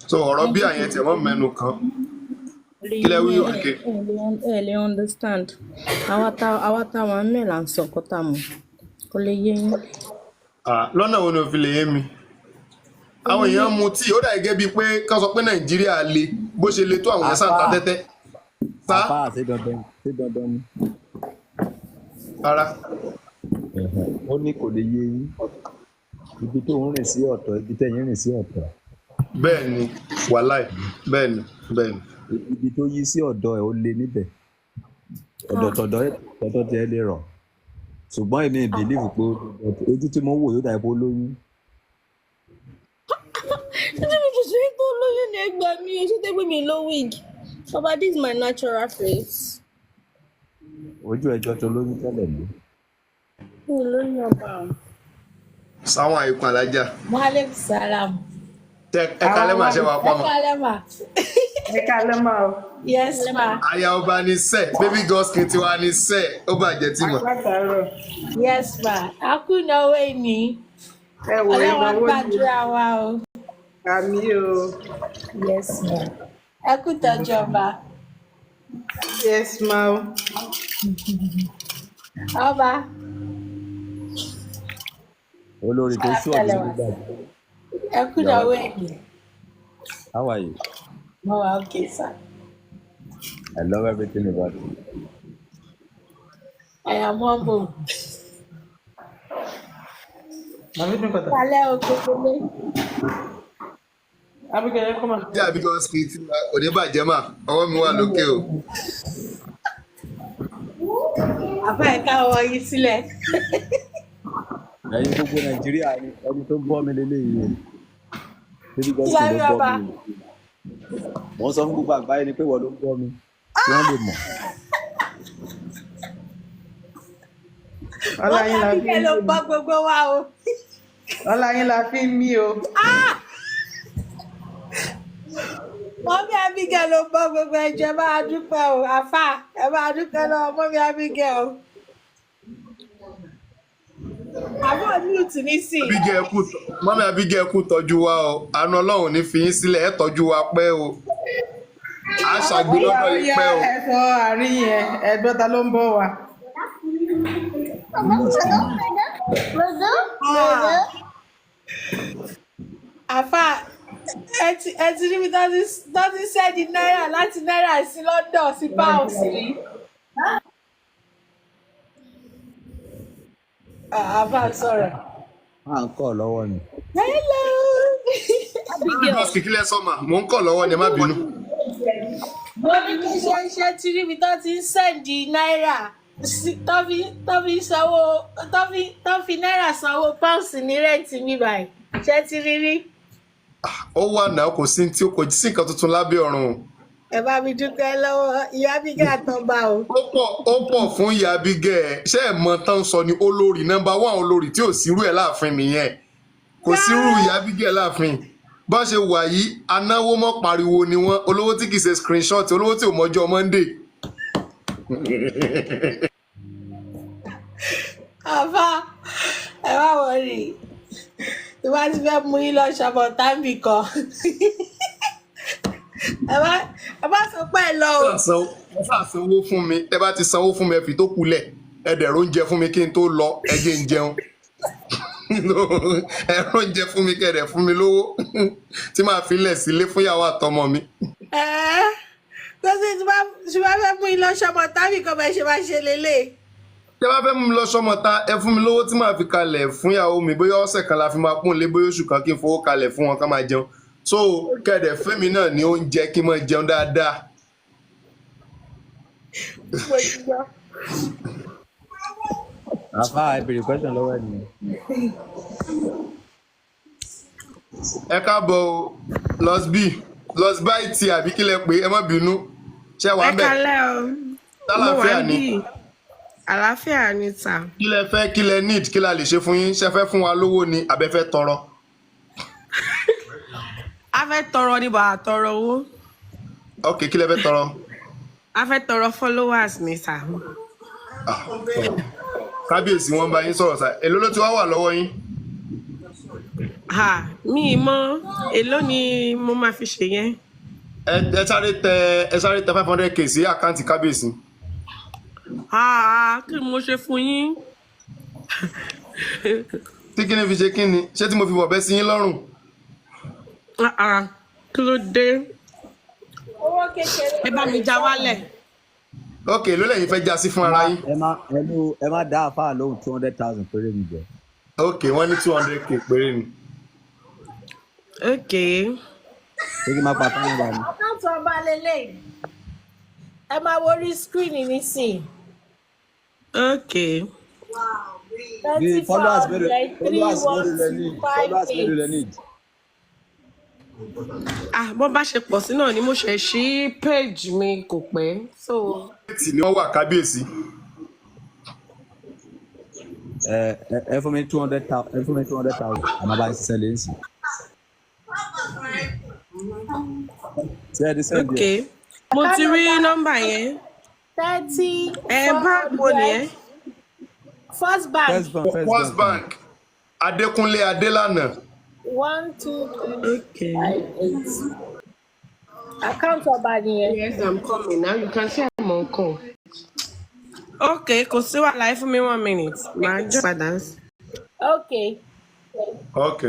So ọ̀rọ̀ bí àyẹn tẹ̀ wọ́n mẹ́nu kan kí lẹ wí òkè. Ẹ lè understand. Àwa táwa ń mẹ́la ń sọ nǹkan tá a mọ̀. Kò lè yé yín. Ah, lọ́nà wo ni òfin lè yé mi? Àwọn èèyàn mu tíì, ó dà gẹ́gẹ́ bíi pé kán sọ pé Nàìjíríà le bó ṣe le tó, àwọn èèyàn sáà ń ta Àfáà. tẹ́tẹ́ sá. Àfáà, ṣé dandan ni? Rárá. Ẹ̀hẹ̀n. Ó ní kò lè yé yín. Ibi tó ń rìn sí ọ̀tọ̀, ibi tẹ̀yìn rìn sí ọ̀tọ̀. Bẹ́ẹ̀ ni, wàláì, bẹ́ẹ̀ ni, bẹ́ẹ̀ ni. Ibi tó yí sí ọ̀dọ̀ ẹ̀ ó le níbẹ̀. Ọ̀dọ̀ tọ̀dọ̀ ẹ̀ tọ̀dọ̀ tiẹ̀ lè rọ̀. Ṣùgbọ́n èmi believe pé ojú tí mo ń wò yóò dàbí pé ó lóyún. Ṣé mi ṣe tó lóyún ní ẹgbàá mi? Ṣé tẹ́gbẹ́ mi ló wig? Baba, this is my natural face. Ojú ẹjọ́ tó lóyún tẹ́lẹ̀ ní. Mi ò lóyún, ọba o. Sáwọn àìkú alájà. Maaleykum salam. Tẹ ẹ kalẹ́ màá ṣe wàá Ẹ pamọ́. kálẹ́ mà. Ẹ kálẹ́ mà o. Yes ma. Aya ọba ní sẹ, baby girl skin tiwa ní sẹ, ó bàjẹ́ tí mọ̀. Agbátàárọ̀. Yes ma. A kú ìnáwó ìní. Ẹ wò Ọlọ́run á ìnáwó ni. gbàdúrà wa o. Àmì o. Yes ma. Ẹ kú tọ́jú ọba. Yes ma o. Ọba. Olórí tó sú Àlàáfíà ọ̀dún lẹ wà. nígbà tí. Ẹ kú ìnáwó ìní. How are you? Mo wà okay sir. I love everything about you. I am humble. Màmí dùn kọ̀tà. Kálẹ́ o gbogbo lé. Abigail, ẹ kọ́ mà. Jẹ́ àbí girl skin tiwa kò ní bàjẹ́ mà, ọwọ́ mi wà lókè o. Àbá ẹ̀ káwọ́ yín sílẹ̀. Ẹ̀yin gbogbo Nàìjíríà, ẹni tó ń bọ́ mi leléyìí o. Baby girl Kí skin la ló rí ń bọ́ ọba? mi o. Mo ń sọ fún gbogbo àgbáyé ni pé wọ́n ló ń bọ́ mi. Kí wọ́n lè mọ̀. Ọlá Mọ́mí yín la fi Abigail ń ló mí ń bọ́ gbogbo wa o. Ọlá yín la fi ń mí o. Ah! Mọ́mí Abigail ló ń bọ́ gbogbo ẹjọ́, ẹ máa dúpẹ́ o. Àfà, ẹ máa dúpẹ́ lọ́wọ́ Mọ́mí Abigail o. Àbọ̀ mute nísìnyí. Abigail kú, mọ́mí Abigail kú tọ́jú wa o. Àánú Ọlọ́run ní fi yín sílẹ̀, ẹ tọ́jú wa pẹ́ o. À ṣàgbé Ó yá, lọ́dọ̀ ó yín yá, pẹ́ o. ẹ sọ àárín yẹn, ẹ gbọ́ ta ló ń bọ̀ wá. Ah! Àfà, ẹ ti rí mi tó ti send náírà láti náírà sí London sí pounds rí. Ah, àfà sọ̀rọ̀. À ń kọ́ lọ́wọ́ ni. Hello. Abigail. Bọ́sì kílẹ̀ sọ́mà, mò ń kọ̀ lọ́wọ́ ni, ẹ má bínú. Mo ní kí ṣe ti rí mi tó ti ń send náírà sí tó fi sanwó tó fi náírà sanwó pounds ní rent mi báyìí. Ṣé ti rí rí? Ó wà náà, kò sí tí kò sí nǹkan tuntun lábẹ́ ọ̀run o. Ẹ bá mi dúpẹ́ lọ́wọ́ ìyá Abigail àtọ́ba o. Ó pọ̀ fún ìyá Abigail. Ṣé ẹ̀ mọ tán sọ ni? Olórí number one, olórí tí ò sírú ẹ̀ láàfin nìyẹn. Kò sírú ìyá Abigail láàfin. Bá ṣe wà yìí, anáwó mọ́ pariwo ni wọ́n, olówó tí kì í ṣe screenshot, olówó tí ò mọjọ́ Monday. Àfà, ẹ má worry. Tí bá ti fẹ́ mú yín lọ ṣọmọ táǹbì kan. Ẹ má sọ pé ẹ lọ o. Ẹ ṣáà sanwó fún mi. Ẹ bá ti sanwó fún mi, ẹ fi tó kulẹ̀, ẹ dẹ̀ róúnjẹ fún mi kí n tó lọ. Ẹ jẹ́ n jẹun. Ẹ róúnjẹ fún mi, kẹ́ ẹ dẹ̀ fún mi lówó tí màá fi lẹ̀ sílé fún ìyàwó àtọmọ mi. Ẹ tó sì tí bá fẹ́ mú yín lọ ṣọmọ táǹbì kan, bẹ́ẹ̀ ṣe máa ṣe lélẹ̀. Tẹ bá fẹ́ mú mi lọ sọmọ ta, ẹ fún mi lówó tí màá fi kalẹ̀ fún ìyàwó mi, bóyá ọ̀sẹ̀ kan la fi máa kún lé, bóyá oṣù kan, kí n fowó kalẹ̀ fún wọn ká máa jẹun. So kẹ̀dẹ̀ fẹ́mi náà ní oúnjẹ kí n máa jẹun dáadáa. Mo ti gbọ́. Àfà, ẹ bèrè question lọ́wọ́ ẹ̀ nìyẹn. Ẹ káàbọ̀ o, los b los báìtì àbí kílẹ̀ pé, ẹ má bínú. Ṣé wàá Ẹ bẹ̀? kalẹ́ o, mo wà Tálàáfíà ń ni? bí. Àlàáfíà ni sà. Kí lẹ fẹ́? Kí lẹ need? Kí la lè ṣe fún yín? Ṣé fẹ́ fún wa lówó ni àbẹ fẹ́ tọrọ? A fẹ́ tọrọ ní bàá tọrọ owó. Ok, kí lẹ fẹ́ tọrọ? A fẹ́ tọrọ followers ni sà. Ah, kábíyèsí, wọn bá yín sọ̀rọ̀ sá. Èló ló ti wá wà lọ́wọ́ yín? Ha, mi ì mọ èló ni mo máa fi ṣe yẹn. Ẹ sáré tẹ 500K sí account kábíyèsí. Ha, kí ni mo ṣe fún yín? Tí kí ni fi ṣe? Kí ni ṣé tí mo fi wọ̀bẹ sí yín lọ́rùn? Ah, ah, kí ló dé? Owó kékeré. Ẹ bá mi já wálẹ̀. Ok, èló lẹ́yìn fẹ́ já sí fún ara yín? Ẹ má ẹnu, ẹ má dá àfà lóhùn, 200,000 péré mi jẹ. Ok, wọ́n ní 200K péré ni. Ok. Ṣé kí n má pa fáwọn bá mi? Account ọba lélẹ̀. Ẹ máa wo orí screen nísìnyí. Ok. Bí 34 followers mélòó 100 3 followers 1 mélòó lẹ 2 need? 5 Followers mélòó lẹ 8. need? Ah, bó bá ṣe pọ̀ sí náà ni. Mo ṣe ṣí page mi kò pẹ́. So, Tí ni wọ́n wà, kábíyèsí. Ẹ fún mi 200,000, ẹ fún mi 200,000, àmọ́ bá ń ṣiṣẹ́ lé ń sìn. Ṣé ẹ ti send Ok. ẹ? Mo ti rí nọ́mbà yẹn. 30 Ẹ 4 báńkì wo nìyẹn? 100. First Bank. First Bank, First First Bank. Bank, Adékúnlé Adélànà. 1 2 3 Okay. 5 8. Account ọba nìyẹn. Yes, I'm coming now. You can see I'm on call. Okay, kò sí wàhálà, ẹ fún mi one minute. Màá jọ padà. Okay. Ok.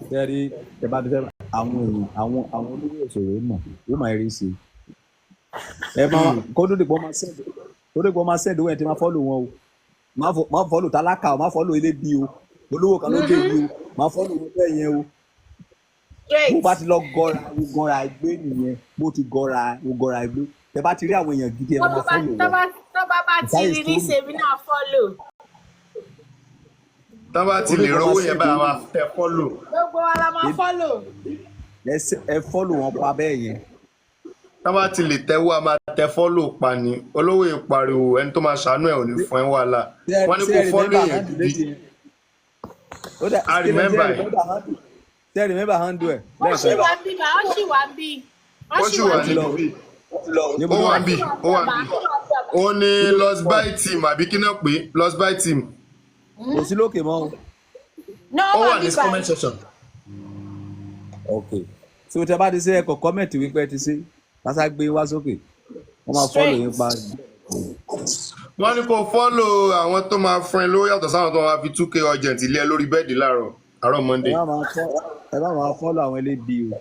Ṣé ẹ rí ẹ bá ti fẹ́ àwọn èèyàn, àwọn olówó òṣèré mọ̀, ó máa rí sí i. Ẹ máa kó tó dìpọ̀ máa send, kó tó dìpọ̀ máa send owó ẹ̀ tí máa follow wọn o. Má follow tálákà o, má follow ilé bí o. Olówó kan ló dé yìí o, má follow wọn bẹ́ẹ̀ yẹn o. Bó Straight. bá ti lọ gọra, o gọra ẹgbẹ́ nìyẹn. Bó ti gọra, o gọra ẹgbẹ́. Tẹ bá ti rí àwọn èèyàn gidi, ẹ Tó máa bá follow tó wọn. bá tó bá bá ti That is rí ní true. sèmi náà follow. Tán bá ti Kó lè dìpọ̀ máa rówó yẹn send báyìí, a owó. máa tẹ follow. Gbogbo wa la máa follow. Ẹ follow wọn pa bẹ́ẹ̀ yẹn. Tá bá ti lè tẹ́wọ́, a máa tẹ follow pa ni. Olówó ìpariwo, ẹni tó máa ṣàánú ẹ̀ ò ní fún ẹ wàhálà. Wọ́n ní Ṣé kó ẹ follow remember èèyàn handle gidi. lady yẹn? Ó dà I kí ló ṣe remember ẹ̀. remember handle? Ṣé ẹ remember handle ẹ̀ Ó ṣì lẹ́ẹ̀kan? wà ń bí bá, ó ṣì wà ń bí. Ó Ó ṣì sì wà wà ń bí. níbí bí. Níbo Ó ló wà wà? ń bì, ó wà ń bì. Ó ní Los Buy Team àbí kí náà pé Los Buy Team. Kò sí lókè mọ́ o. No, ó Ó wà wà ń bí ní comment báyìí. section. Ok. So tẹ bá ti ṣe ẹkọ comment wípé ẹ ti ṣe, lásà gbé wá sókè. Wọ́n máa follow yín pa. Wọ́n ní kó follow àwọn tó máa fún ẹ lówó yàtọ̀ sáwọn tó máa fi 2K urgent ilé ẹ lórí bẹ́ẹ̀dì láàárọ̀ àárọ̀ Ẹ Monday. má máa fọ́ ẹ má máa follow àwọn elébi o.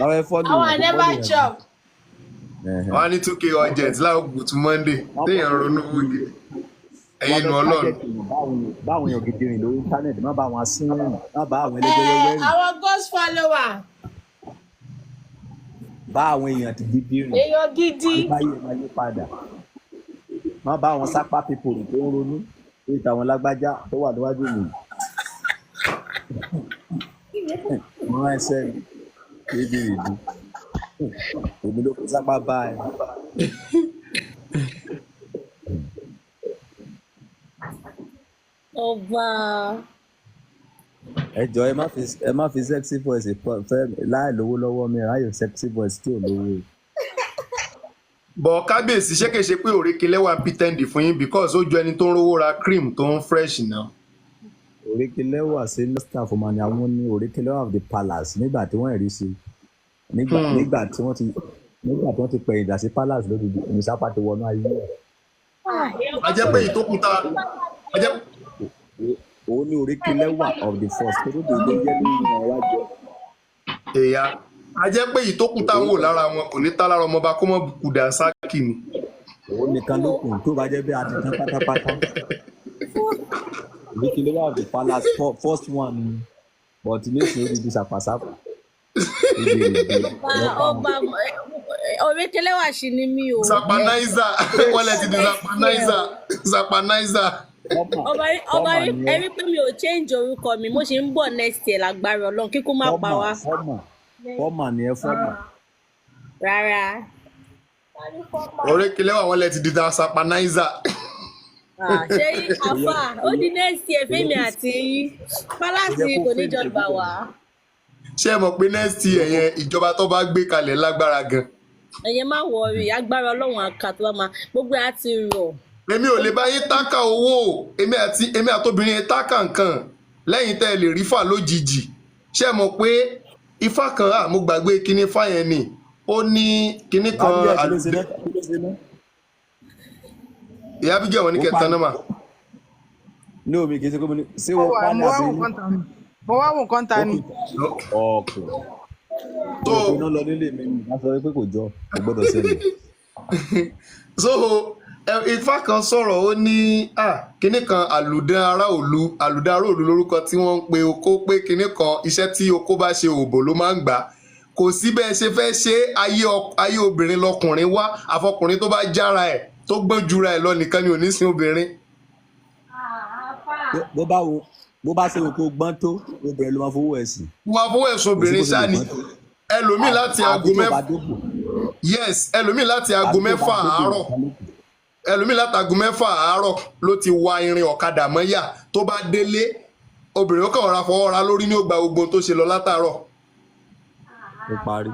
Àwọn ẹ follow Àwọn yẹn kò never follow yẹn. chop. Ẹ̀hẹ̀n. Wọ́n á ní 2K urgent láàárọ̀ kùtù Monday. Wọ́n Téèyàn ronú wíkì. wọ́n Ẹ̀yin fẹ́ nu Ọlọ́run. target èèyàn báwọn èèyàn gidi rìn lórí íńtánẹ́ẹ̀tì, má bá àwọn asín rìn, má bá àwọn Ẹ ẹlẹ́gbẹ́wẹ́wẹ́ rìn, àwọn ghost follower. bá àwọn èèyàn gidi rìn, Èèyàn gidi. báyìí ẹ máa yí padà. Má bá àwọn sápá people rìn tó ń ronú bí tàwọn lágbájá tó wà níwájú mi. Mo rán ẹsẹ̀ mi níbi ìlú. Èmi ló kó sápá bá ẹ. Ọba. Ẹ jọ ẹ má fi sexy voice fẹ́ láì lówó lọ́wọ́ mi ráyò sexy voice tí ò lówó. Bọ̀ kábíyèsí, ṣé kìí ṣe pé òrékelẹ́ wà ń pretend fún yín because ó ju ẹni tó ń rówó ra cream tó ń fresh náà. Òrékelẹ́wà sí staff ọmọ ni àwọn ní Òrékelẹ́wà of the palace nígbà tí wọ́n rí sí nígbà nígbà tí wọ́n ti nígbà tí wọ́n ti pẹ̀yìn dà sí palace lódìdí ní sápá ti wọnú ayé ẹ̀. A jẹ́ pé ìtókù ta a jẹ́ Òun ní Òrékelẹ́wà of the first tó tó dé jẹ́ lórí ìran wájú. èyà a jẹ́ pé ìtókù tá ń wò lára wọn kò ní tá lára ọmọọba kó mọ̀ kùdà sákì ni. Òun nìkan ló kù tó bá jẹ́ bí a ti tán pátápátá. Òrékelẹ́wà of the palace first one ni but nísìnyí ó ti di sàpàsàpà. Ọba ọba Òrékelẹ́wà ṣì ni mí o. Zapanizer wọ́n lẹ ti di zapanizer zapanizer. Ọba ọba ẹ rí pé mi ò change orúkọ mi, mo ṣì ń bọ̀ next year lágbára Ọlọ́run kíkú má pa Fọ́mà wá. fọ́mà fọ́mà ni ẹ fọ́mà. Rárá. Òrékelẹ́wà wọ́n lẹ ti di zapanizer. Ah, ṣé àfà ó di next year fẹ́mi àti yín. Palace kò ní jọ gbà wá. Ṣé ẹ mọ̀ pé next year yẹn ìjọba tó bá gbé kalẹ̀ lágbára gan. Ẹ̀yẹ má wọrí, agbára Ọlọ́run àkà tó bá máa gbogbo ẹ̀ á ti rọ̀. Èmi ò lè bá yín tákà owó o. Èmi àti èmi àtobìnrin yẹn tákà nǹkan lẹ́yìn tẹ́ ẹ lè rí fà lójijì. Ṣé ẹ mọ̀ pé ifá kan à mo gbàgbé kíní fá yẹn ni ó ní kíní kan Abigail kí ló ṣe àlùdé náà kí ló ṣe náà? Ìyá Abigail wọn ní Ó kẹta pa náà mà. Ní omi kì í ṣe pé mo ní ṣé Mo wọ́n wà pa ní mo wá àbí wò nǹkan ta ni. Mo wá wò nǹkan ta ni. ọkọ̀ So mo rò pé iná lọ nílé mi ni wọ́n sọ pé kò jọ kò gbọ́dọ̀ ṣẹlẹ̀. So ifá kan sọ̀rọ̀ ó ní kíní kan àlùdán ará òlu àlùdán ará òlu lórúkọ tí wọ́n ń pe okó pé kíní kan iṣẹ́ tí okó bá ṣe òbò ló máa ń gbà kò sí bẹ́ẹ̀ ṣe fẹ́ ṣe ayé ayé obìnrin lọkùnrin wá àfọkùnrin tó bá jára ẹ̀ tó gbọ́n jura ẹ̀ lọ nìkan ni ò ní sin obìnrin. Bó bá wo bó bá ṣe wò kó gbọ́n tó obìnrin ló máa fowó ẹ̀ sí. Wọ́n á fowó ẹ̀sùn Kò sí obìnrin bó ṣe ṣáá lè ni gbọ́n tó. Ẹlòmíì láti Àfi aago tó bá 6 dóbò. Yes, ẹlòmíì láti aago Àfi tó bá 6 dóbò àárọ̀ nìkan ló kù. ẹlòmíì láti aago 6 àárọ̀ ló ti wa irin ọ̀kadà mọ́yà tó bá délé obìnrin ó kàn ra fọwọ́ ra lórí ní ó gba gbogbo ohun tó ṣe lọ látàárọ̀. Ó parí.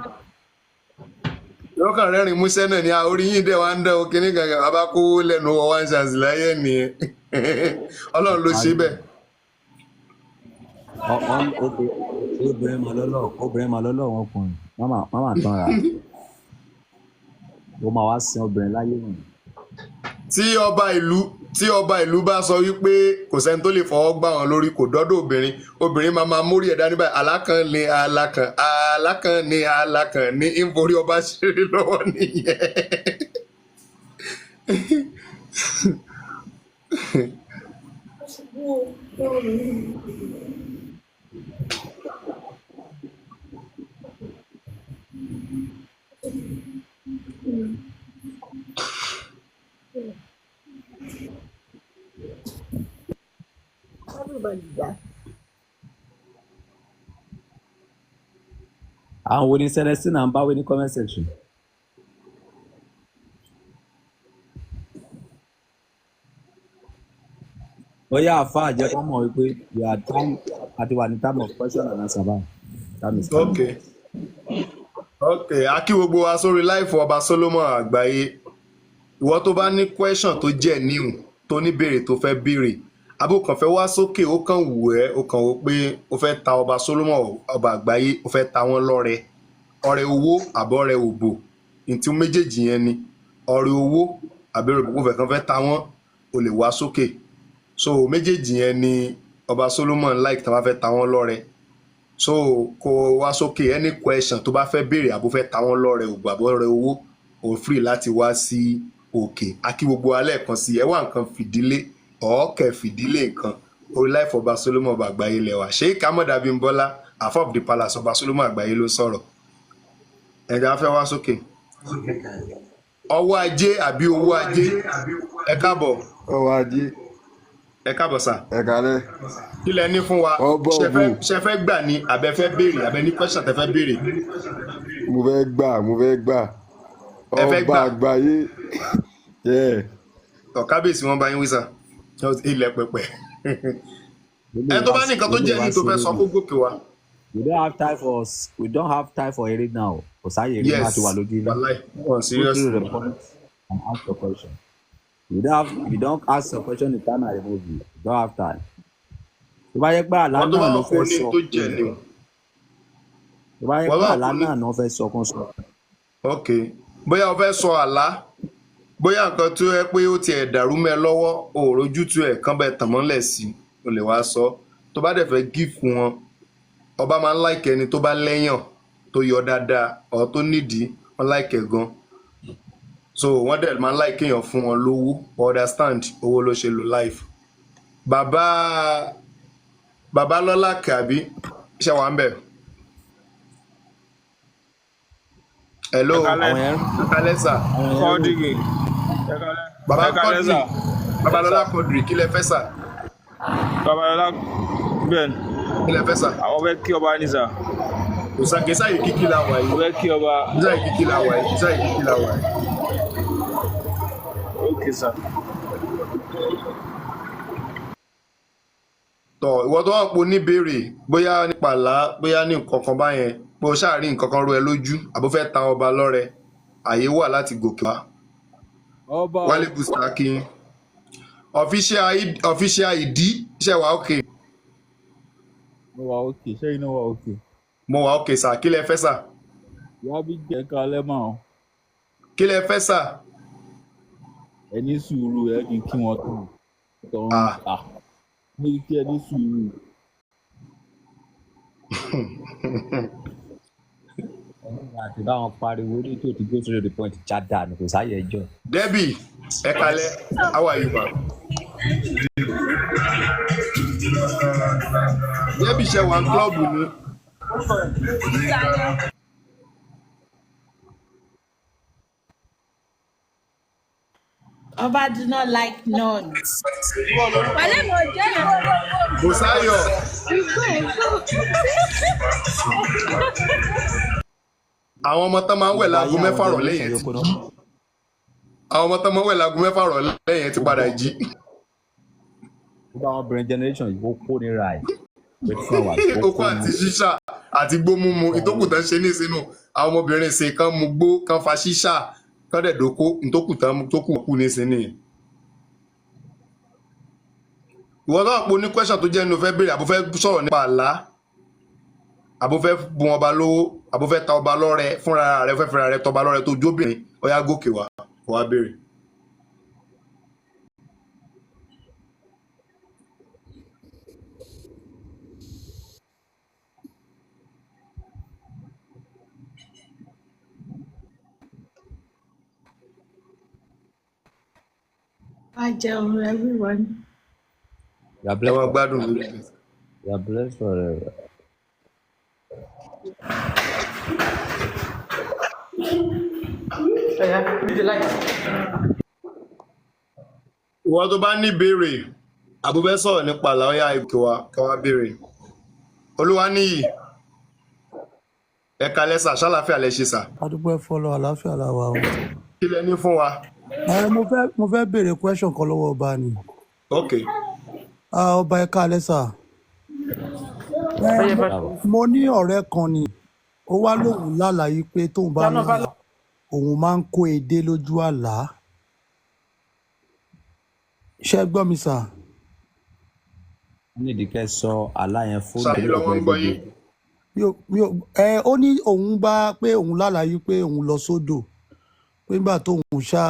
Yóò kàn rẹ́rìn músẹ́ náà ni a orí yín dẹ̀ wá ń dán o kíní kankan bàbá kó lẹ́nu wọ one chance láyé nìyẹn Ọlọ́run ló ṣe Parí. bẹ́ẹ̀. Obìnrin máa lọ́lọ́ obìnrin máa lọ́lọ́ wọn ọkùnrin má má tán ra ó máa wá sin obìnrin láyé nù. Tí ọba ìlú bá sọ wípé kò sẹ́ni tó lè fọwọ́ gbá wọn lórí kò dọ́dọ̀ obìnrin obìnrin máa máa mórí ẹ̀ dání báyìí alákan ni alákan alákan ni alákan ní ń forí ọba ṣeré lọ́wọ́ nìyẹn. Àwọn wo ni Celestina ń báwí ní comment section? Bóyá àáfàá jẹ́ kó mọ̀ wípé we are time àti wà ní time of question and answer báyìí. Time is coming. Ok, a kí gbogbo wa sórí live Ọba Solomon Àgbáyé. Ìwọ tó bá ní question tó jẹ́ new, tó ní béèrè tó fẹ́ béèrè, àbó kàn fẹ́ wá sókè, ó kàn wù ẹ́, ó kàn wò pé ó fẹ́ ta Ọba Solomon Ọba Àgbáyé, ó fẹ́ ta wọ́n lọ́rẹ, ọrẹ owó àbọ̀rẹ òbò, ntí méjèèjì yẹn ni, ọrẹ owó àbẹ̀rẹ̀ òbò, kò fẹ́ kàn fẹ́ ta wọ́n, o lè wá sókè. So méjèèjì yẹn ni Ọba Solomon like tá a bá fẹ́ ta wọ́n lọ́rẹ. So kó wá sókè, any question tó bá fẹ́ béèrè, àbó fẹ́ ta wọ́n lọ́rẹ òbò àbọ̀rẹ owó, o free láti wá sí òkè. Akí gbogbo alẹ́ kan sí ẹ wá nǹkan fìdílé ọ̀ọ́kẹ́ fìdílé nǹkan orí live Ọba Solomon Ọba Àgbáyé lẹ́wà. Sheikh Ahmed Abimbola, Afa of the Palace, Ọba Solomon Àgbáyé ló sọ̀rọ̀. Ẹ̀jẹ̀ á fẹ́ wá sókè. Ọwọ́ ajé àbí owó ajé, ẹ káàbọ̀. Ọwọ́ ajé. Ẹ káàbọ̀ sà. Ẹ kálẹ́. Kí lẹ ní fún wa? Ọba Ṣẹ fẹ́ òbò. Ṣẹ fẹ́ gbà ni àbẹ fẹ́ béèrè, àbẹ ní question tẹ fẹ́ béèrè? Mo fẹ́ gbà, mo fẹ́ gbà. Ẹ fẹ́ Ọba gbà. Àgbáyé. Yeah. Tọ kábíyèsí, wọn bá yín wí sà, ilẹ̀ pẹpẹ. Ẹ tó bá ní nǹkan tó jẹ́ ní tó fẹ́ sọ, kó gòkè wá. We don't have time for eré now. Kò sáyè eré máa Yes. ti wà lójú iná. Wàláì wọn Go serious. through the point and ask your question. You don't ask your question in time, I remove you. You don't have time. Tó bá yẹ pé àlá Wọn tó bá náà ló wọn kó fẹ́ ní sọ, tó jẹ́ ní o. tó bá yẹ Wọn pé bá àlá kó ní. náà ló fẹ́ sọ, kan sọ. Ok, bóyá o fẹ́ sọ àlá, bóyá nǹkan tó yẹ pé ó tiẹ̀ dàrú mẹ́ lọ́wọ́, o ò rójútu ẹ̀ kán bẹ́ẹ̀ tàn mọ́lẹ̀ sí i, o lè wá sọ. Tó bá dẹ̀ fẹ́ give wọn, ọba máa ń like ẹni tó bá lẹ́yàn tó yọ dáadáa ọ̀ tó nídìí, wọ́n like ẹ̀ gan. So wọ́n dẹ̀ máa ń like kéèyàn fún wọn lówó. Understand, owó ló ṣe lò life. Bàbá Babalọ́lá kàbí ṣe wà ń bẹ̀? Hello. Ẹ kálẹ́. Àwọn yẹn Ẹ kálẹ́ sà. Àwọn yẹn rò. Kọ́dìrì, ẹ kálẹ́. Bàbá Ẹ kálẹ́ Quadri. sà. Babalọ́lá Quadri, kí lẹ fẹ́ sà? Babalọ́lá bẹ́ẹ̀ ni. Kí lẹ fẹ́ sà? Àwọn fẹ́ kí ọba ní sà. Kò sá kì í sáyè kíkí la wà yìí. Àwọn fẹ́ kí ọba. Kì í sáyè kíkí la wà yìí, kì í sáyè kíkí la wà yìí. Ok sà. Tọ ìwọ tó wà pò ní béèrè, bóyá nípa àlá, bóyá ní nǹkan kan báyẹn, pé o ṣáà rí nǹkan kan rú ẹ lójú, àbó fẹ́ ta ọba lọ́rẹ, àyè wà láti gòkè wá. Ọba o. Wálé Bùsàkì official ìdí ṣe wà òkè. Mo wà òkè, ṣé iná wà òkè? Mo wà òkè sà, kí lẹ fẹ́ sà? Ìyá bí jẹ́ kalẹ́ mọ́ ọ. Kí lẹ fẹ́ sà? Ẹ ní sùúrù, ẹ kì í kí wọn tán tán. Ah. À ní kí ẹ ní sùúrù. Àti báwọn pariwo ní tó ti go through the point já dànù, kò sáyè ẹjọ́. Debbie, ẹ kalẹ́, how are you ma? Debbie, ṣe wà ní club ni? Ọba do not like nuns. Wàlẹ́ mo jẹ́ Bùsáyọ̀. Àwọn ọmọ tán máa ń wẹ̀ Gbogbo láago ayé àwọn 6 rọ̀lẹ́ generation yẹn ti yòókù náà. jí. Àwọn ọmọ tán máa ń wẹ̀ láago 6 rọ̀lẹ́ yẹn ti padà jí. Gbogbo àwọn obìnrin generation yìí, ó kó nira ẹ̀ 24 hours ó Okó kó àti ni. ṣíṣà àti gbó mímu ìtókù tán ṣe ní sínú àwọn ọmọbìnrin ṣe kán mu gbó, kán fa ṣíṣà, kán dẹ̀ dóko, ìtókù tán tó kù kù ní sínú yẹn. Ìwọ náà po ní question tó jẹ́ ní o fẹ́ béèrè, àbò fẹ́ sọ̀rọ̀ nípa àlá, àbò fẹ́ bùn ọba lówó, àbò fẹ́ ta ọba lọ́rẹ fúnra rẹ, fẹ́ fúnra rẹ tọba lọ́rẹ tó jóbìnrin, ó yá gòkè wá kó wá béèrè. Wá jẹun everyone. You are Ẹ blessed máa for gbádùn mi. You are blessed forever. Ẹ̀yà, read the light. Ìwọ tó bá ní béèrè, àbò fẹ́ sọ̀rọ̀ nípa àlá, ó yá gòkè wá kó wá béèrè. Olúwa níyì, Ẹ kalẹ́ sà, ṣàlàáfíà lẹ ṣe sà. Adúpẹ́ fọlọ́, àlàáfíà la wà o. Kí lẹ ní fún wa? Ẹ mo fẹ́ béèrè question kan lọ́wọ́ ọba ni. Ok. Ah, ọba, ẹ káalẹ́ sà. Ẹ mo ní ọ̀rẹ́ kan ni, ó wá lóun lálàyé pé tóun bá lálàá, òun máa ń kó edé lójú àlá. Ṣé ẹ gbọ́ mi sà? Wọ́n nídìí kẹ́ sọ àlá yẹn fóònù Ṣàyí lọ, wọ́n ń gbọ́ yín. Mi ò ẹ ó ní òun bá pé òun lálàyé pé òun lọ sódò, pé nígbà tóun ṣá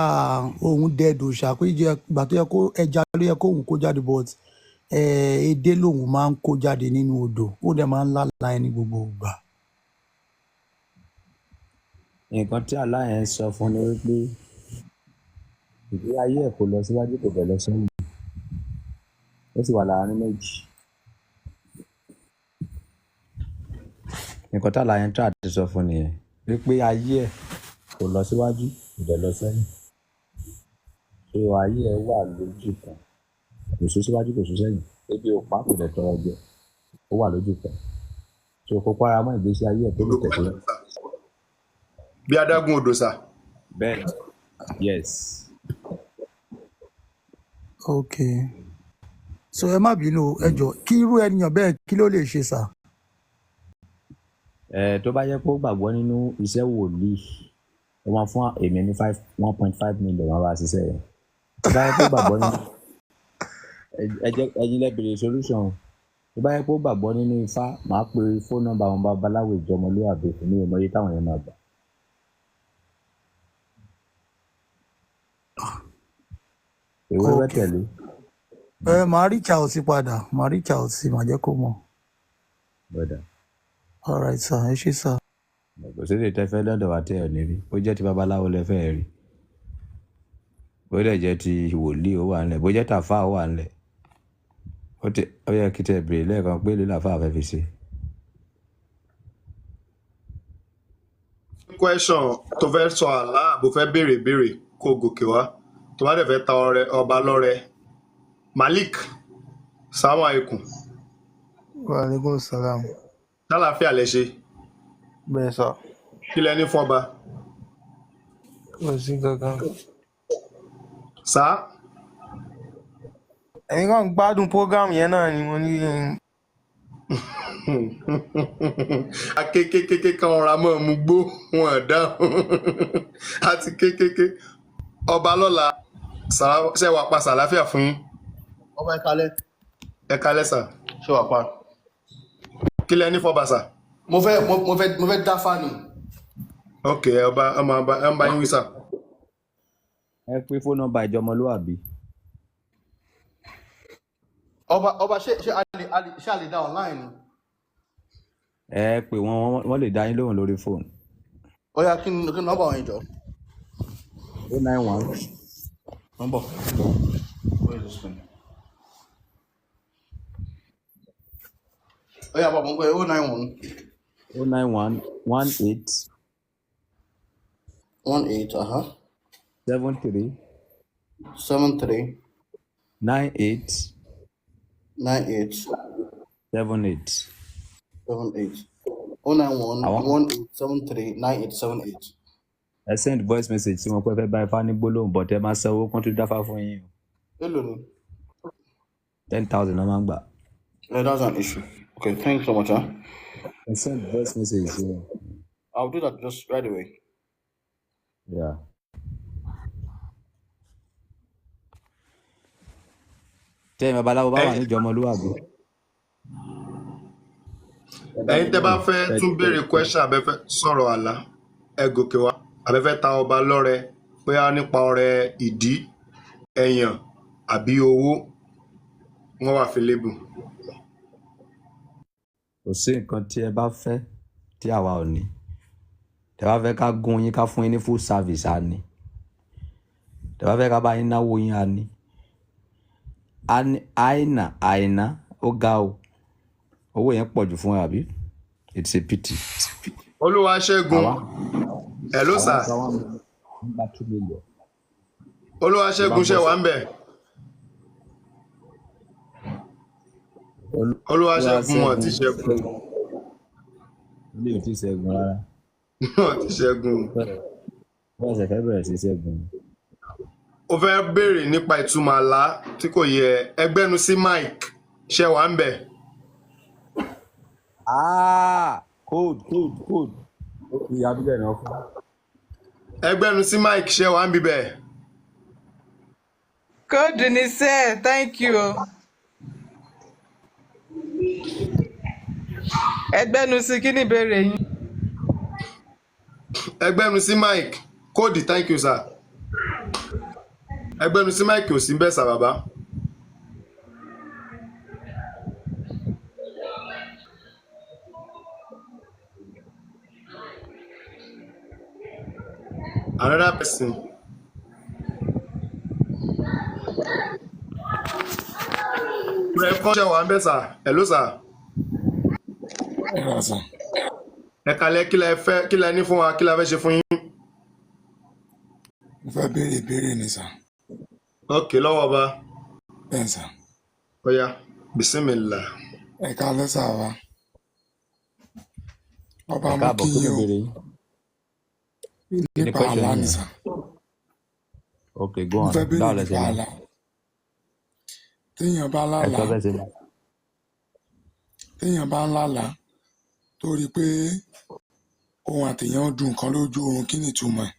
òun dẹdò ṣá, pé jẹ ìgbà tó yẹ kó ẹja ló yẹ kóun kó jáde, but edé lòun máa ń kó jáde nínú odò. Ó dẹ̀ máa ń lálàá ẹni gbogbo ìgbà. Nǹkan tí àlá yẹn sọ fún ni wípé ìgbé ayé ẹ̀ kò lọ síwájú, kò bẹ̀ lọ sẹ́yìn, ó sì wà láàárín méjì. Nǹkan tí àlá yẹn try àti sọ fún nìyẹn, wípé ayé ẹ̀ kò lọ síwájú, kò dẹ̀ lọ sẹ́yìn, so ayé ẹ̀ wà lójú kan, kò sún síwájú, kò sún sẹ́yìn, ebi ò pa, kò dẹ̀ tọrọ jẹ, ó wà lójú kan, so kó para mọ́ ìgbésí ayé ẹ̀ tó lè tẹ̀síwájú. Bí adágún odò sà. Bẹ́ẹ̀, yes. Ok, so ẹ má bínú o, ẹ jọ, kí irú ènìyàn bẹ́ẹ̀, kí ló lè ṣe sà? Ẹ tó bá yẹ kó gbàgbọ́ nínú iṣẹ́ wòlíì, ó máa fún èmi ní five 1.5 million, wọn bá ṣiṣẹ́ yẹn. Tó bá yẹ kó gbàgbọ́ nínú ẹ jẹ́ ẹ̀yin lẹ bèrè solution o. Tó bá yẹ kó gbàgbọ́ nínú ifá, màá pe phone number àwọn babaláwo ìjọmọlúwàbí fún mi, ò mọ iye táwọn yẹn máa gbà. Èwo ló fẹ́ Ok. tẹ̀lé? Ẹ màá reach out sí padà, màá reach out sí, màá jẹ́ kó mọ̀. Bọ́dà. All right sir, ẹ ṣé sir. Kò sí lè tẹ́ fẹ́ lọ́dọ̀ wa tẹ́ ẹ̀ ní rí. Bó jẹ́ ti babaláwo lẹ fẹ́ rí, bó dẹ̀ jẹ́ ti wòlíì, ó wà ńlẹ̀, bó jẹ́ tàfáà, ó wà ńlẹ̀. Ó ti ó yẹ kí tẹ bèrè lẹ́ẹ̀kan pé èló làfáà fẹ́ fi ṣe. Question tó fẹ́ sọ àlá àbò fẹ́ béèrè béèrè, kó gòkè wá. Tó bá dẹ̀ fẹ́ ta ọrẹ ọba lọ́rẹ. Malik, salamu alaikum. Waaleykum salam. Ṣàlàáfíà lẹ ṣe? Bẹ́ẹ̀ sà. Kí lẹ ní fún ọba? Kò sí kankan. Sá. Ẹ̀yin kàn ń gbádùn program yẹn náà ni mo ní kí n. Akékékéké kan ọ̀rá mọ́ mu gbó wọn dáhùn àti kékéké. Ọba lọ́la, ṣe wàá pa, sàláfíà fún yín. Ọba, ẹ kalẹ́. Ẹ kalẹ́ sà. Ṣé wàá pa? Kí lẹ ní fọba sà? Mo fẹ́ dáfá ni. Ok, ọba ọmọ ọba ẹ ń bá yín wí sà. Ẹ pé phone number ìjọmọlúwàbí. Ọba, ṣé a lè ṣé a lè dá online ni? Ẹ pè wọ́n, wọ́n lè dá yín lóhùn lórí fóònù. Ó yá, kí ni nọ́mbà wọn jọ? 091. Nọ́mbà. Where is this thing? Ó yá, bàbá, mo ń gbọ́ 091. 091 18. 18, 73. 73. 98. 98. 78. 78. 091 Àwọn 18739878. Ẹ send voice message tí wọn pẹ́ fẹ́ bá ifá ní gbólóhùn, but ẹ máa sanwó kán tó dáfá fún yín o. Èló ni? 10,000 náà máa ń gbà. Yeah, that's an issue. Okay, thanks so much, huh? Ẹ send voice message sí wọn. I'll do that just right away. Yeah. Tẹ́yìn babaláwo bá wà Ẹ̀yin níjọmọlúwàbí. Ẹ̀yin tẹ́ bá fẹ́ tún béèrè question, àbẹ́ fẹ́ sọ̀rọ̀ àlá, ẹ gòkè wá. Àbẹ́ fẹ́ ta ọba lọ́rẹ, bóyá nípa ọrẹ ìdí, ẹ̀yàn àbí owó, wọ́n wà available. Kò sí nǹkan tí ẹ bá fẹ́ tí àwa ò ní. Tẹ́ bá fẹ́ ká gún yín, ká fún yín ní full service, á ní. Tẹ́ bá fẹ́ ká bá yín náwó yín, á ní. A ní àìnà àìná, ó ga o, owó yẹn pọ̀ jù fún ẹ, àbí? It's a pity. Olúwaṣẹ́gun. Àwa Hello àwa sir. ń gba 1 million, ń gba 2 million tó bá Olúwaṣẹ́gun, bọ́ ṣe sí. wà ń bẹ̀? Olúwaṣẹ́gun, wọn ti Olúwaṣẹ́gun. ṣẹ́gun. Ilé ò tí ì ṣẹ́gun rárá. Náà ti ṣẹ́gun. Wọ́n ṣẹ̀ fẹ́ bẹ̀rẹ̀ sí ṣẹ́gun. Ó fẹ́ béèrè nípa ìtumọ̀ àlá tí kò yẹ. Ẹgbẹ́nu sí Mike, ṣe wà ń bẹ̀? Ah! Code, code, code. Ó fi abílẹ̀ náà fún. Ẹgbẹ́nu sí Mike, ṣe wà ń bíbẹ̀? Kóòdù ní sẹ́, thank you o. Ẹgbẹ́nu sí, kí ni ìbéèrè yín? Ẹgbẹ́nu sí Mike, kóòdì, thank you sir. Ẹgbẹ́nu sí Mike ò sí ń bẹ̀ sà bàbá. Another person. Rẹ̀ kọ́ ṣe wà ń bẹ̀ sà. Hello sà. Ẹ rà sà. Ẹ kalẹ̀, kí lẹ fẹ́, kí lẹ ní fún wa, kí lẹ fẹ́ ṣe fún yín? Mo fẹ́ béèrè ìbéèrè ni sà. Ok, lọ́wọ́ ọba. Bẹ́ẹ̀ sà. Ọya, bisimilá. Ẹ káalẹ́ sà wa. Ọba, Ẹ mo káàbọ̀, kí kí ni yín o. ìbéèrè yín? Kí ni Nípa question àlá yín ni yẹn? sà. Ok, go Mo on. fẹ́ béèrè Báwo lẹ nípa ṣe lá? àlá. Téèyàn bá Ẹ lálàá, sọ bẹ́ẹ̀ ṣe lá. téèyàn bá ń lálàá tó rí i pé òun àtèèyàn dùn nǹkan lójú oorun, kí ni ìtumọ̀ ẹ̀?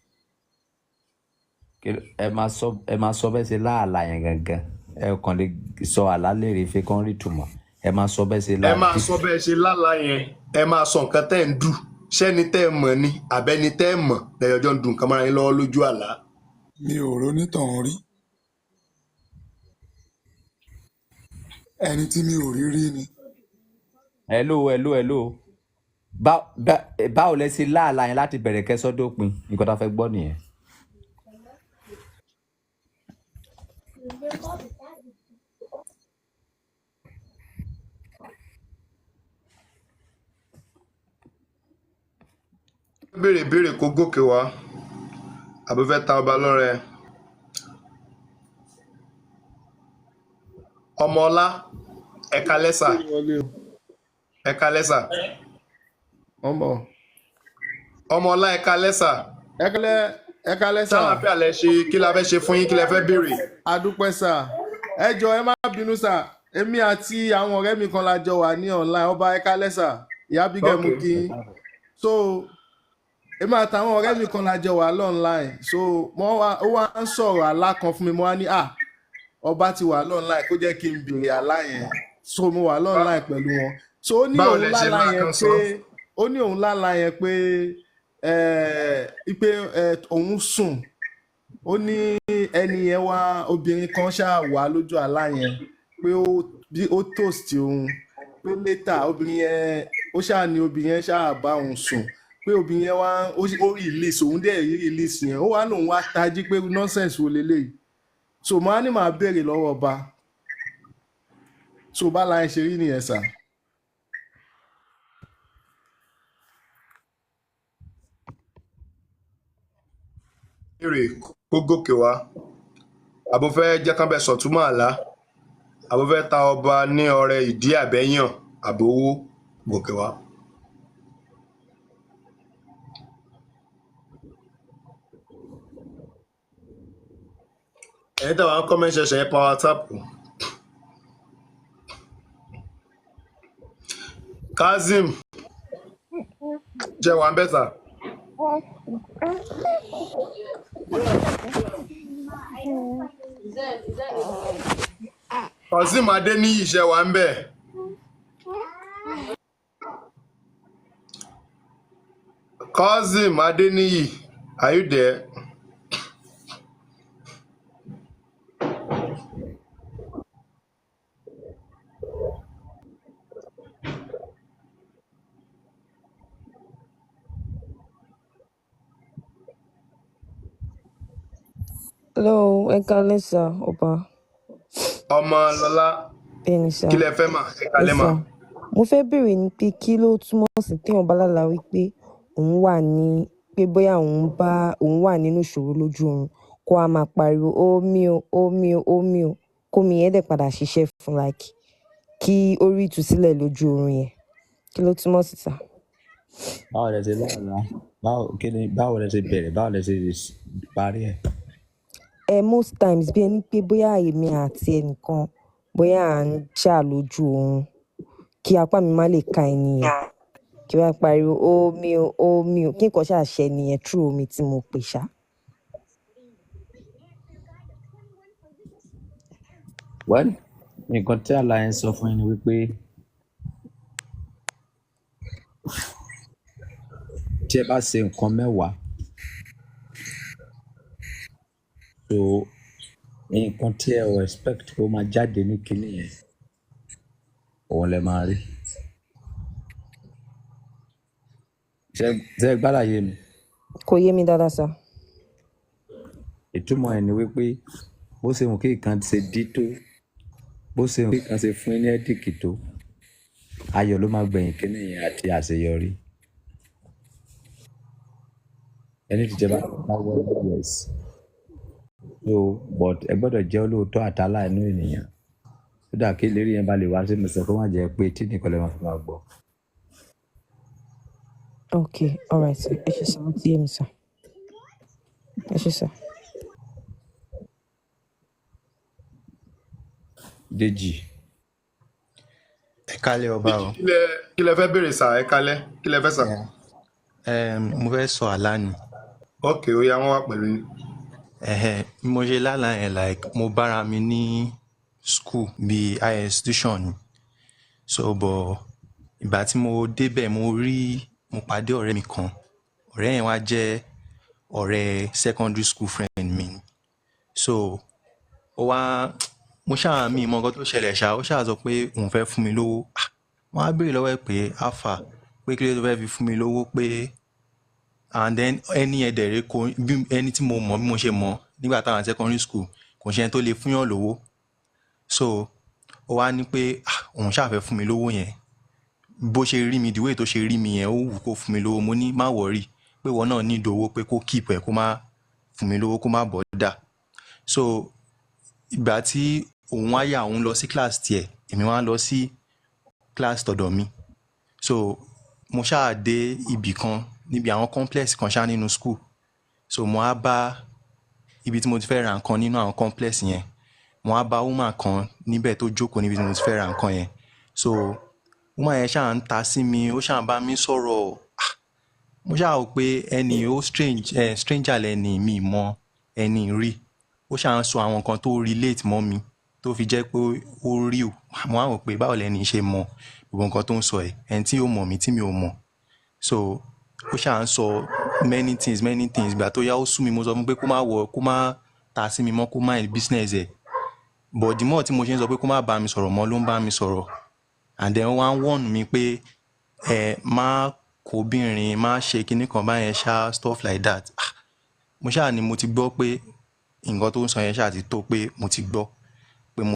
Ẹ máa sọ bẹ́ẹ̀ ṣe láàlá yẹn gangan. Ẹ kàn lè sọ àlá lérè fi kán rí ìtumọ̀. Ẹ máa sọ bẹ́ẹ̀ ṣe Ẹ lá. máa sọ bẹ́ẹ̀ ṣe lálàá yẹn. Ẹ máa sọ nǹkan tẹ́ ẹ̀ ń dù. Ṣẹ́ni tẹ́ ẹ mọ̀ ni àbẹ́ni tẹ́ ẹ mọ̀ lẹ́yọjọ́ ń dùn nǹkan mọ́ra yín lọ́wọ́ lójú àlá. Mi ò rónítọ̀hún rí. Ẹni tí mi ò rí rí ni. Hello, hello, hello. Báwo lẹ ṣe láàlá yẹn láti bẹ̀rẹ̀ kẹ́sọ́ dópin? Nǹkan tá a fẹ́ gbọ́ nìyẹn. Béèrè béèrè kó gòkè wá. Àbí fẹ́ ta ọba lọ́rẹ. Ọmọ ọlá, ẹ kalẹ́ sà. Ẹ kalẹ́ sà. Ọmọ. Ọmọ ọlá, ẹ kalẹ́ sà. Ẹ kálẹ́, ẹ kálẹ́ sà. Ṣàlàáfíà lẹ ṣe, kí la fẹ́ ṣe fún yín, kí lẹ fẹ́ béèrè? Adúpẹ́ sà. Ẹ jọ, ẹ má bínú sà. Èmi àti àwọn ọ̀rẹ́ mi kan la jọ wà ní online. Ọba, ẹ kálẹ́ sà. Ìyá Bígẹ̀, mú Ok. kí yín. So èmi àtàwọn ọ̀rẹ́ mi kan la jọ wà online. So mo wá, ó wá ń sọ̀rọ̀ àlá kan fún mi. Mo wá ní à ọba ti wà online, kó jẹ́ kí n béèrè àlá yẹn. So mo wà online pẹ̀lú wọn. So ó ní Báwo òun lẹ ṣe lálá máa yẹn kan sọ? pé ó ní òun lálá yẹn pé ẹ pé ẹ òun sùn, ó ní ẹni yẹn wá, obìnrin kan ṣáà wà lójú àlá yẹn pé ó bí ó toast òun, pé later obìnrin yẹn ó ṣáà ní obìnrin yẹn ṣáà bá òun sùn, pé obìnrin yẹn wá ó release òun, dẹ̀ rí release yẹn, ó wá lòun wá tají pé nonsense wo leléyìí. So mo á ní màá béèrè lọ́wọ́ ọba. So bá láyé ṣe rí nìyẹn sà. Béèrè kó gòkè wá. Àbò fẹ́ jẹ́ kán bẹ sọ̀túnmọ̀ àlá. Àbò fẹ́ ta ọba ní ọrẹ ìdí àbẹ́yàn àbò owó, gòkè wá. Ẹ̀yin táwọn comment section, ẹ power tap. Kazeem, jẹ́ wà ń bẹ̀ sà. Kazeem Adéníyì, ṣe wà ń bẹ̀? Kazeem Adéníyì, are you there? Hello, ẹ kálẹ́ sà, ọba. Ọmọ Lọlá, Bẹ́ẹ̀ni sà. kí lẹ fẹ́ mà? Ẹ Ẹ kalẹ́ mà. sà. Mo fẹ́ béèrè ni pé kí ló túmọ̀ sí téèyàn bá lálàá wípé òun wà ní pé bóyá òun bá òun wà nínú ìṣòro lójú oorun, kó a máa pariwo omi o, omi o, omi o, kómi yẹn dẹ̀ padà ṣiṣẹ́ fún, like kí ó rí ìtúsílẹ̀ lójú oorun yẹn. Kí ló túmọ̀ sí sà? Báwo lẹ ṣe lálàá? Báwo kí ni báwo lẹ ṣe bẹ̀rẹ̀? Báwo lẹ ṣe parí ẹ̀? Ẹ most times bí ẹni pé bóyá èmi àti ẹnìkan bóyá à ń jà lójú oorun, kí apá mi má lè ka ẹni yẹn, kí wọ́n á pariwo omi o, omi o, kí nǹkan ṣáà ṣe ẹni yẹn through omi tí mo pè ṣá. Well, nǹkan tí àlá yẹn sọ fún yín ni wípé tí ẹ bá ṣe nǹkan mẹ́wàá, so nǹkan tí ẹ ò expect kó máa jáde ní kinní yẹn, òun lẹ máa rí. Ṣé ẹ gbálàyé mi? Kò yé mi dáadáa sá. Ìtumọ̀ ẹ̀ ni wípé bó ṣe wù kí nǹkan ṣe dí tó, bó ṣe wù kí nǹkan ṣe fún yín ní ẹ́díkì tó, ayọ̀ ló máa gbẹ̀yìn kinní yẹn àti àṣeyọrí. Ẹni tí jẹba bá wọlé, yes. So but ẹ gbọ́dọ̀ jẹ́ olóòótọ́ àtàláàánú ènìyàn. Kódà kí ìlérí yẹn bá lè wá sí ìmúṣẹ kó má jẹ́ pé etí nìkan lè máa fi máa gbọ́. Okay, alright sir. Ẹ ṣé sir, ó ti yé mi sir. Ẹ ṣé sir. Déjì. Ẹ kálẹ̀ ọba o. Kí lẹ fẹ́ béèrè sà? Ẹ kálẹ́, kí lẹ fẹ́ sà? Mo fẹ́ sọ àlá ni. Ok, ó yá, wọ́n wà pẹ̀lú yín. Ẹ̀hẹ̀, bí mo ṣe lálàá yẹn, like mo bára mi ní school bíi higher institution ni. So but ìgbà tí mo débẹ̀, mo rí, mo pàdé ọ̀rẹ́ mi kan. Ọ̀rẹ́ yẹn wá jẹ́ ọ̀rẹ́ secondary school friend mi ni. So ó wá, mo ṣáà mi mọ nǹkan tó ṣẹlẹ̀ ṣá, ó ṣáà sọ pé òun fẹ́ fún mi lówó. Ah, mo wá béèrè lọ́wọ́ ẹ̀ pé alpha, pé kí ló dé tó fẹ́ fi fún mi lówó pé, and then ẹni yẹn dẹ̀ rèé, kò bí ẹni tí mo mọ̀, bí mo ṣe mọ̀ nígbà táwọn secondary school, kò ṣe ẹni tó lè fúnyàn lówó. So ó wá ní pé ah, òun ṣáà fẹ́ fún mi lówó yẹn. Bó ṣe rí mi, the way tó ṣe rí mi yẹn, ó wù kó fún mi lówó. Mo ní má worry, pé ìwọ náà need owó, pé kó keep ẹ̀, kó má fún mi lówó, kó má bother. So ìgbà tí òun wá yà, òun lọ sí class tiẹ̀, èmi wá lọ sí class tọ̀dọ̀ mi. So mo ṣáà dé ibì kan níbi àwọn complex kan ṣá nínú school. So mo wá bá ibi tí mo ti fẹ́ ra nǹkan nínú àwọn complex yẹn, mo wá bá woman kan níbẹ̀ tó jókòó níbi tí mo ti fẹ́ ra nǹkan yẹn. So woman yẹn ṣáà ń ta sí mi, ó ṣáà ń bá mi sọ̀rọ̀. Ah, mo ṣáà rò pé ẹni ó strange, stranger lẹni, mi mọ ẹni rí. Ó ṣáà ń sọ àwọn nǹkan tó relate mọ́ mi tó fi jẹ́ pé ó real. Mo wá rò pé báwo lẹni ṣe mọ gbogbo nǹkan tó ń sọ ẹ̀, ẹni tí ó mọ̀ mí tí mi ò mọ̀. So ó ṣáà ń sọ many things, many things. Ìgbà tó yá, ó sú mi, mo sọ fún pé kó má wọ, kó má ta sí mi mọ́, kó mind business ẹ̀. But the more tí mo ṣe ń sọ pé kó má bá mi sọ̀rọ̀ mọ́, ló ń bá mi sọ̀rọ̀. And then ó wá ń warn mi pé ẹ má kóbìnrin, má ṣe kinní kan báyẹn ṣá, stuff like that. Ah, mo ṣáà ní mo ti gbọ́ pé nǹkan tó ń sọ yẹn ṣáà ti tó, pé mo ti gbọ́ pé mo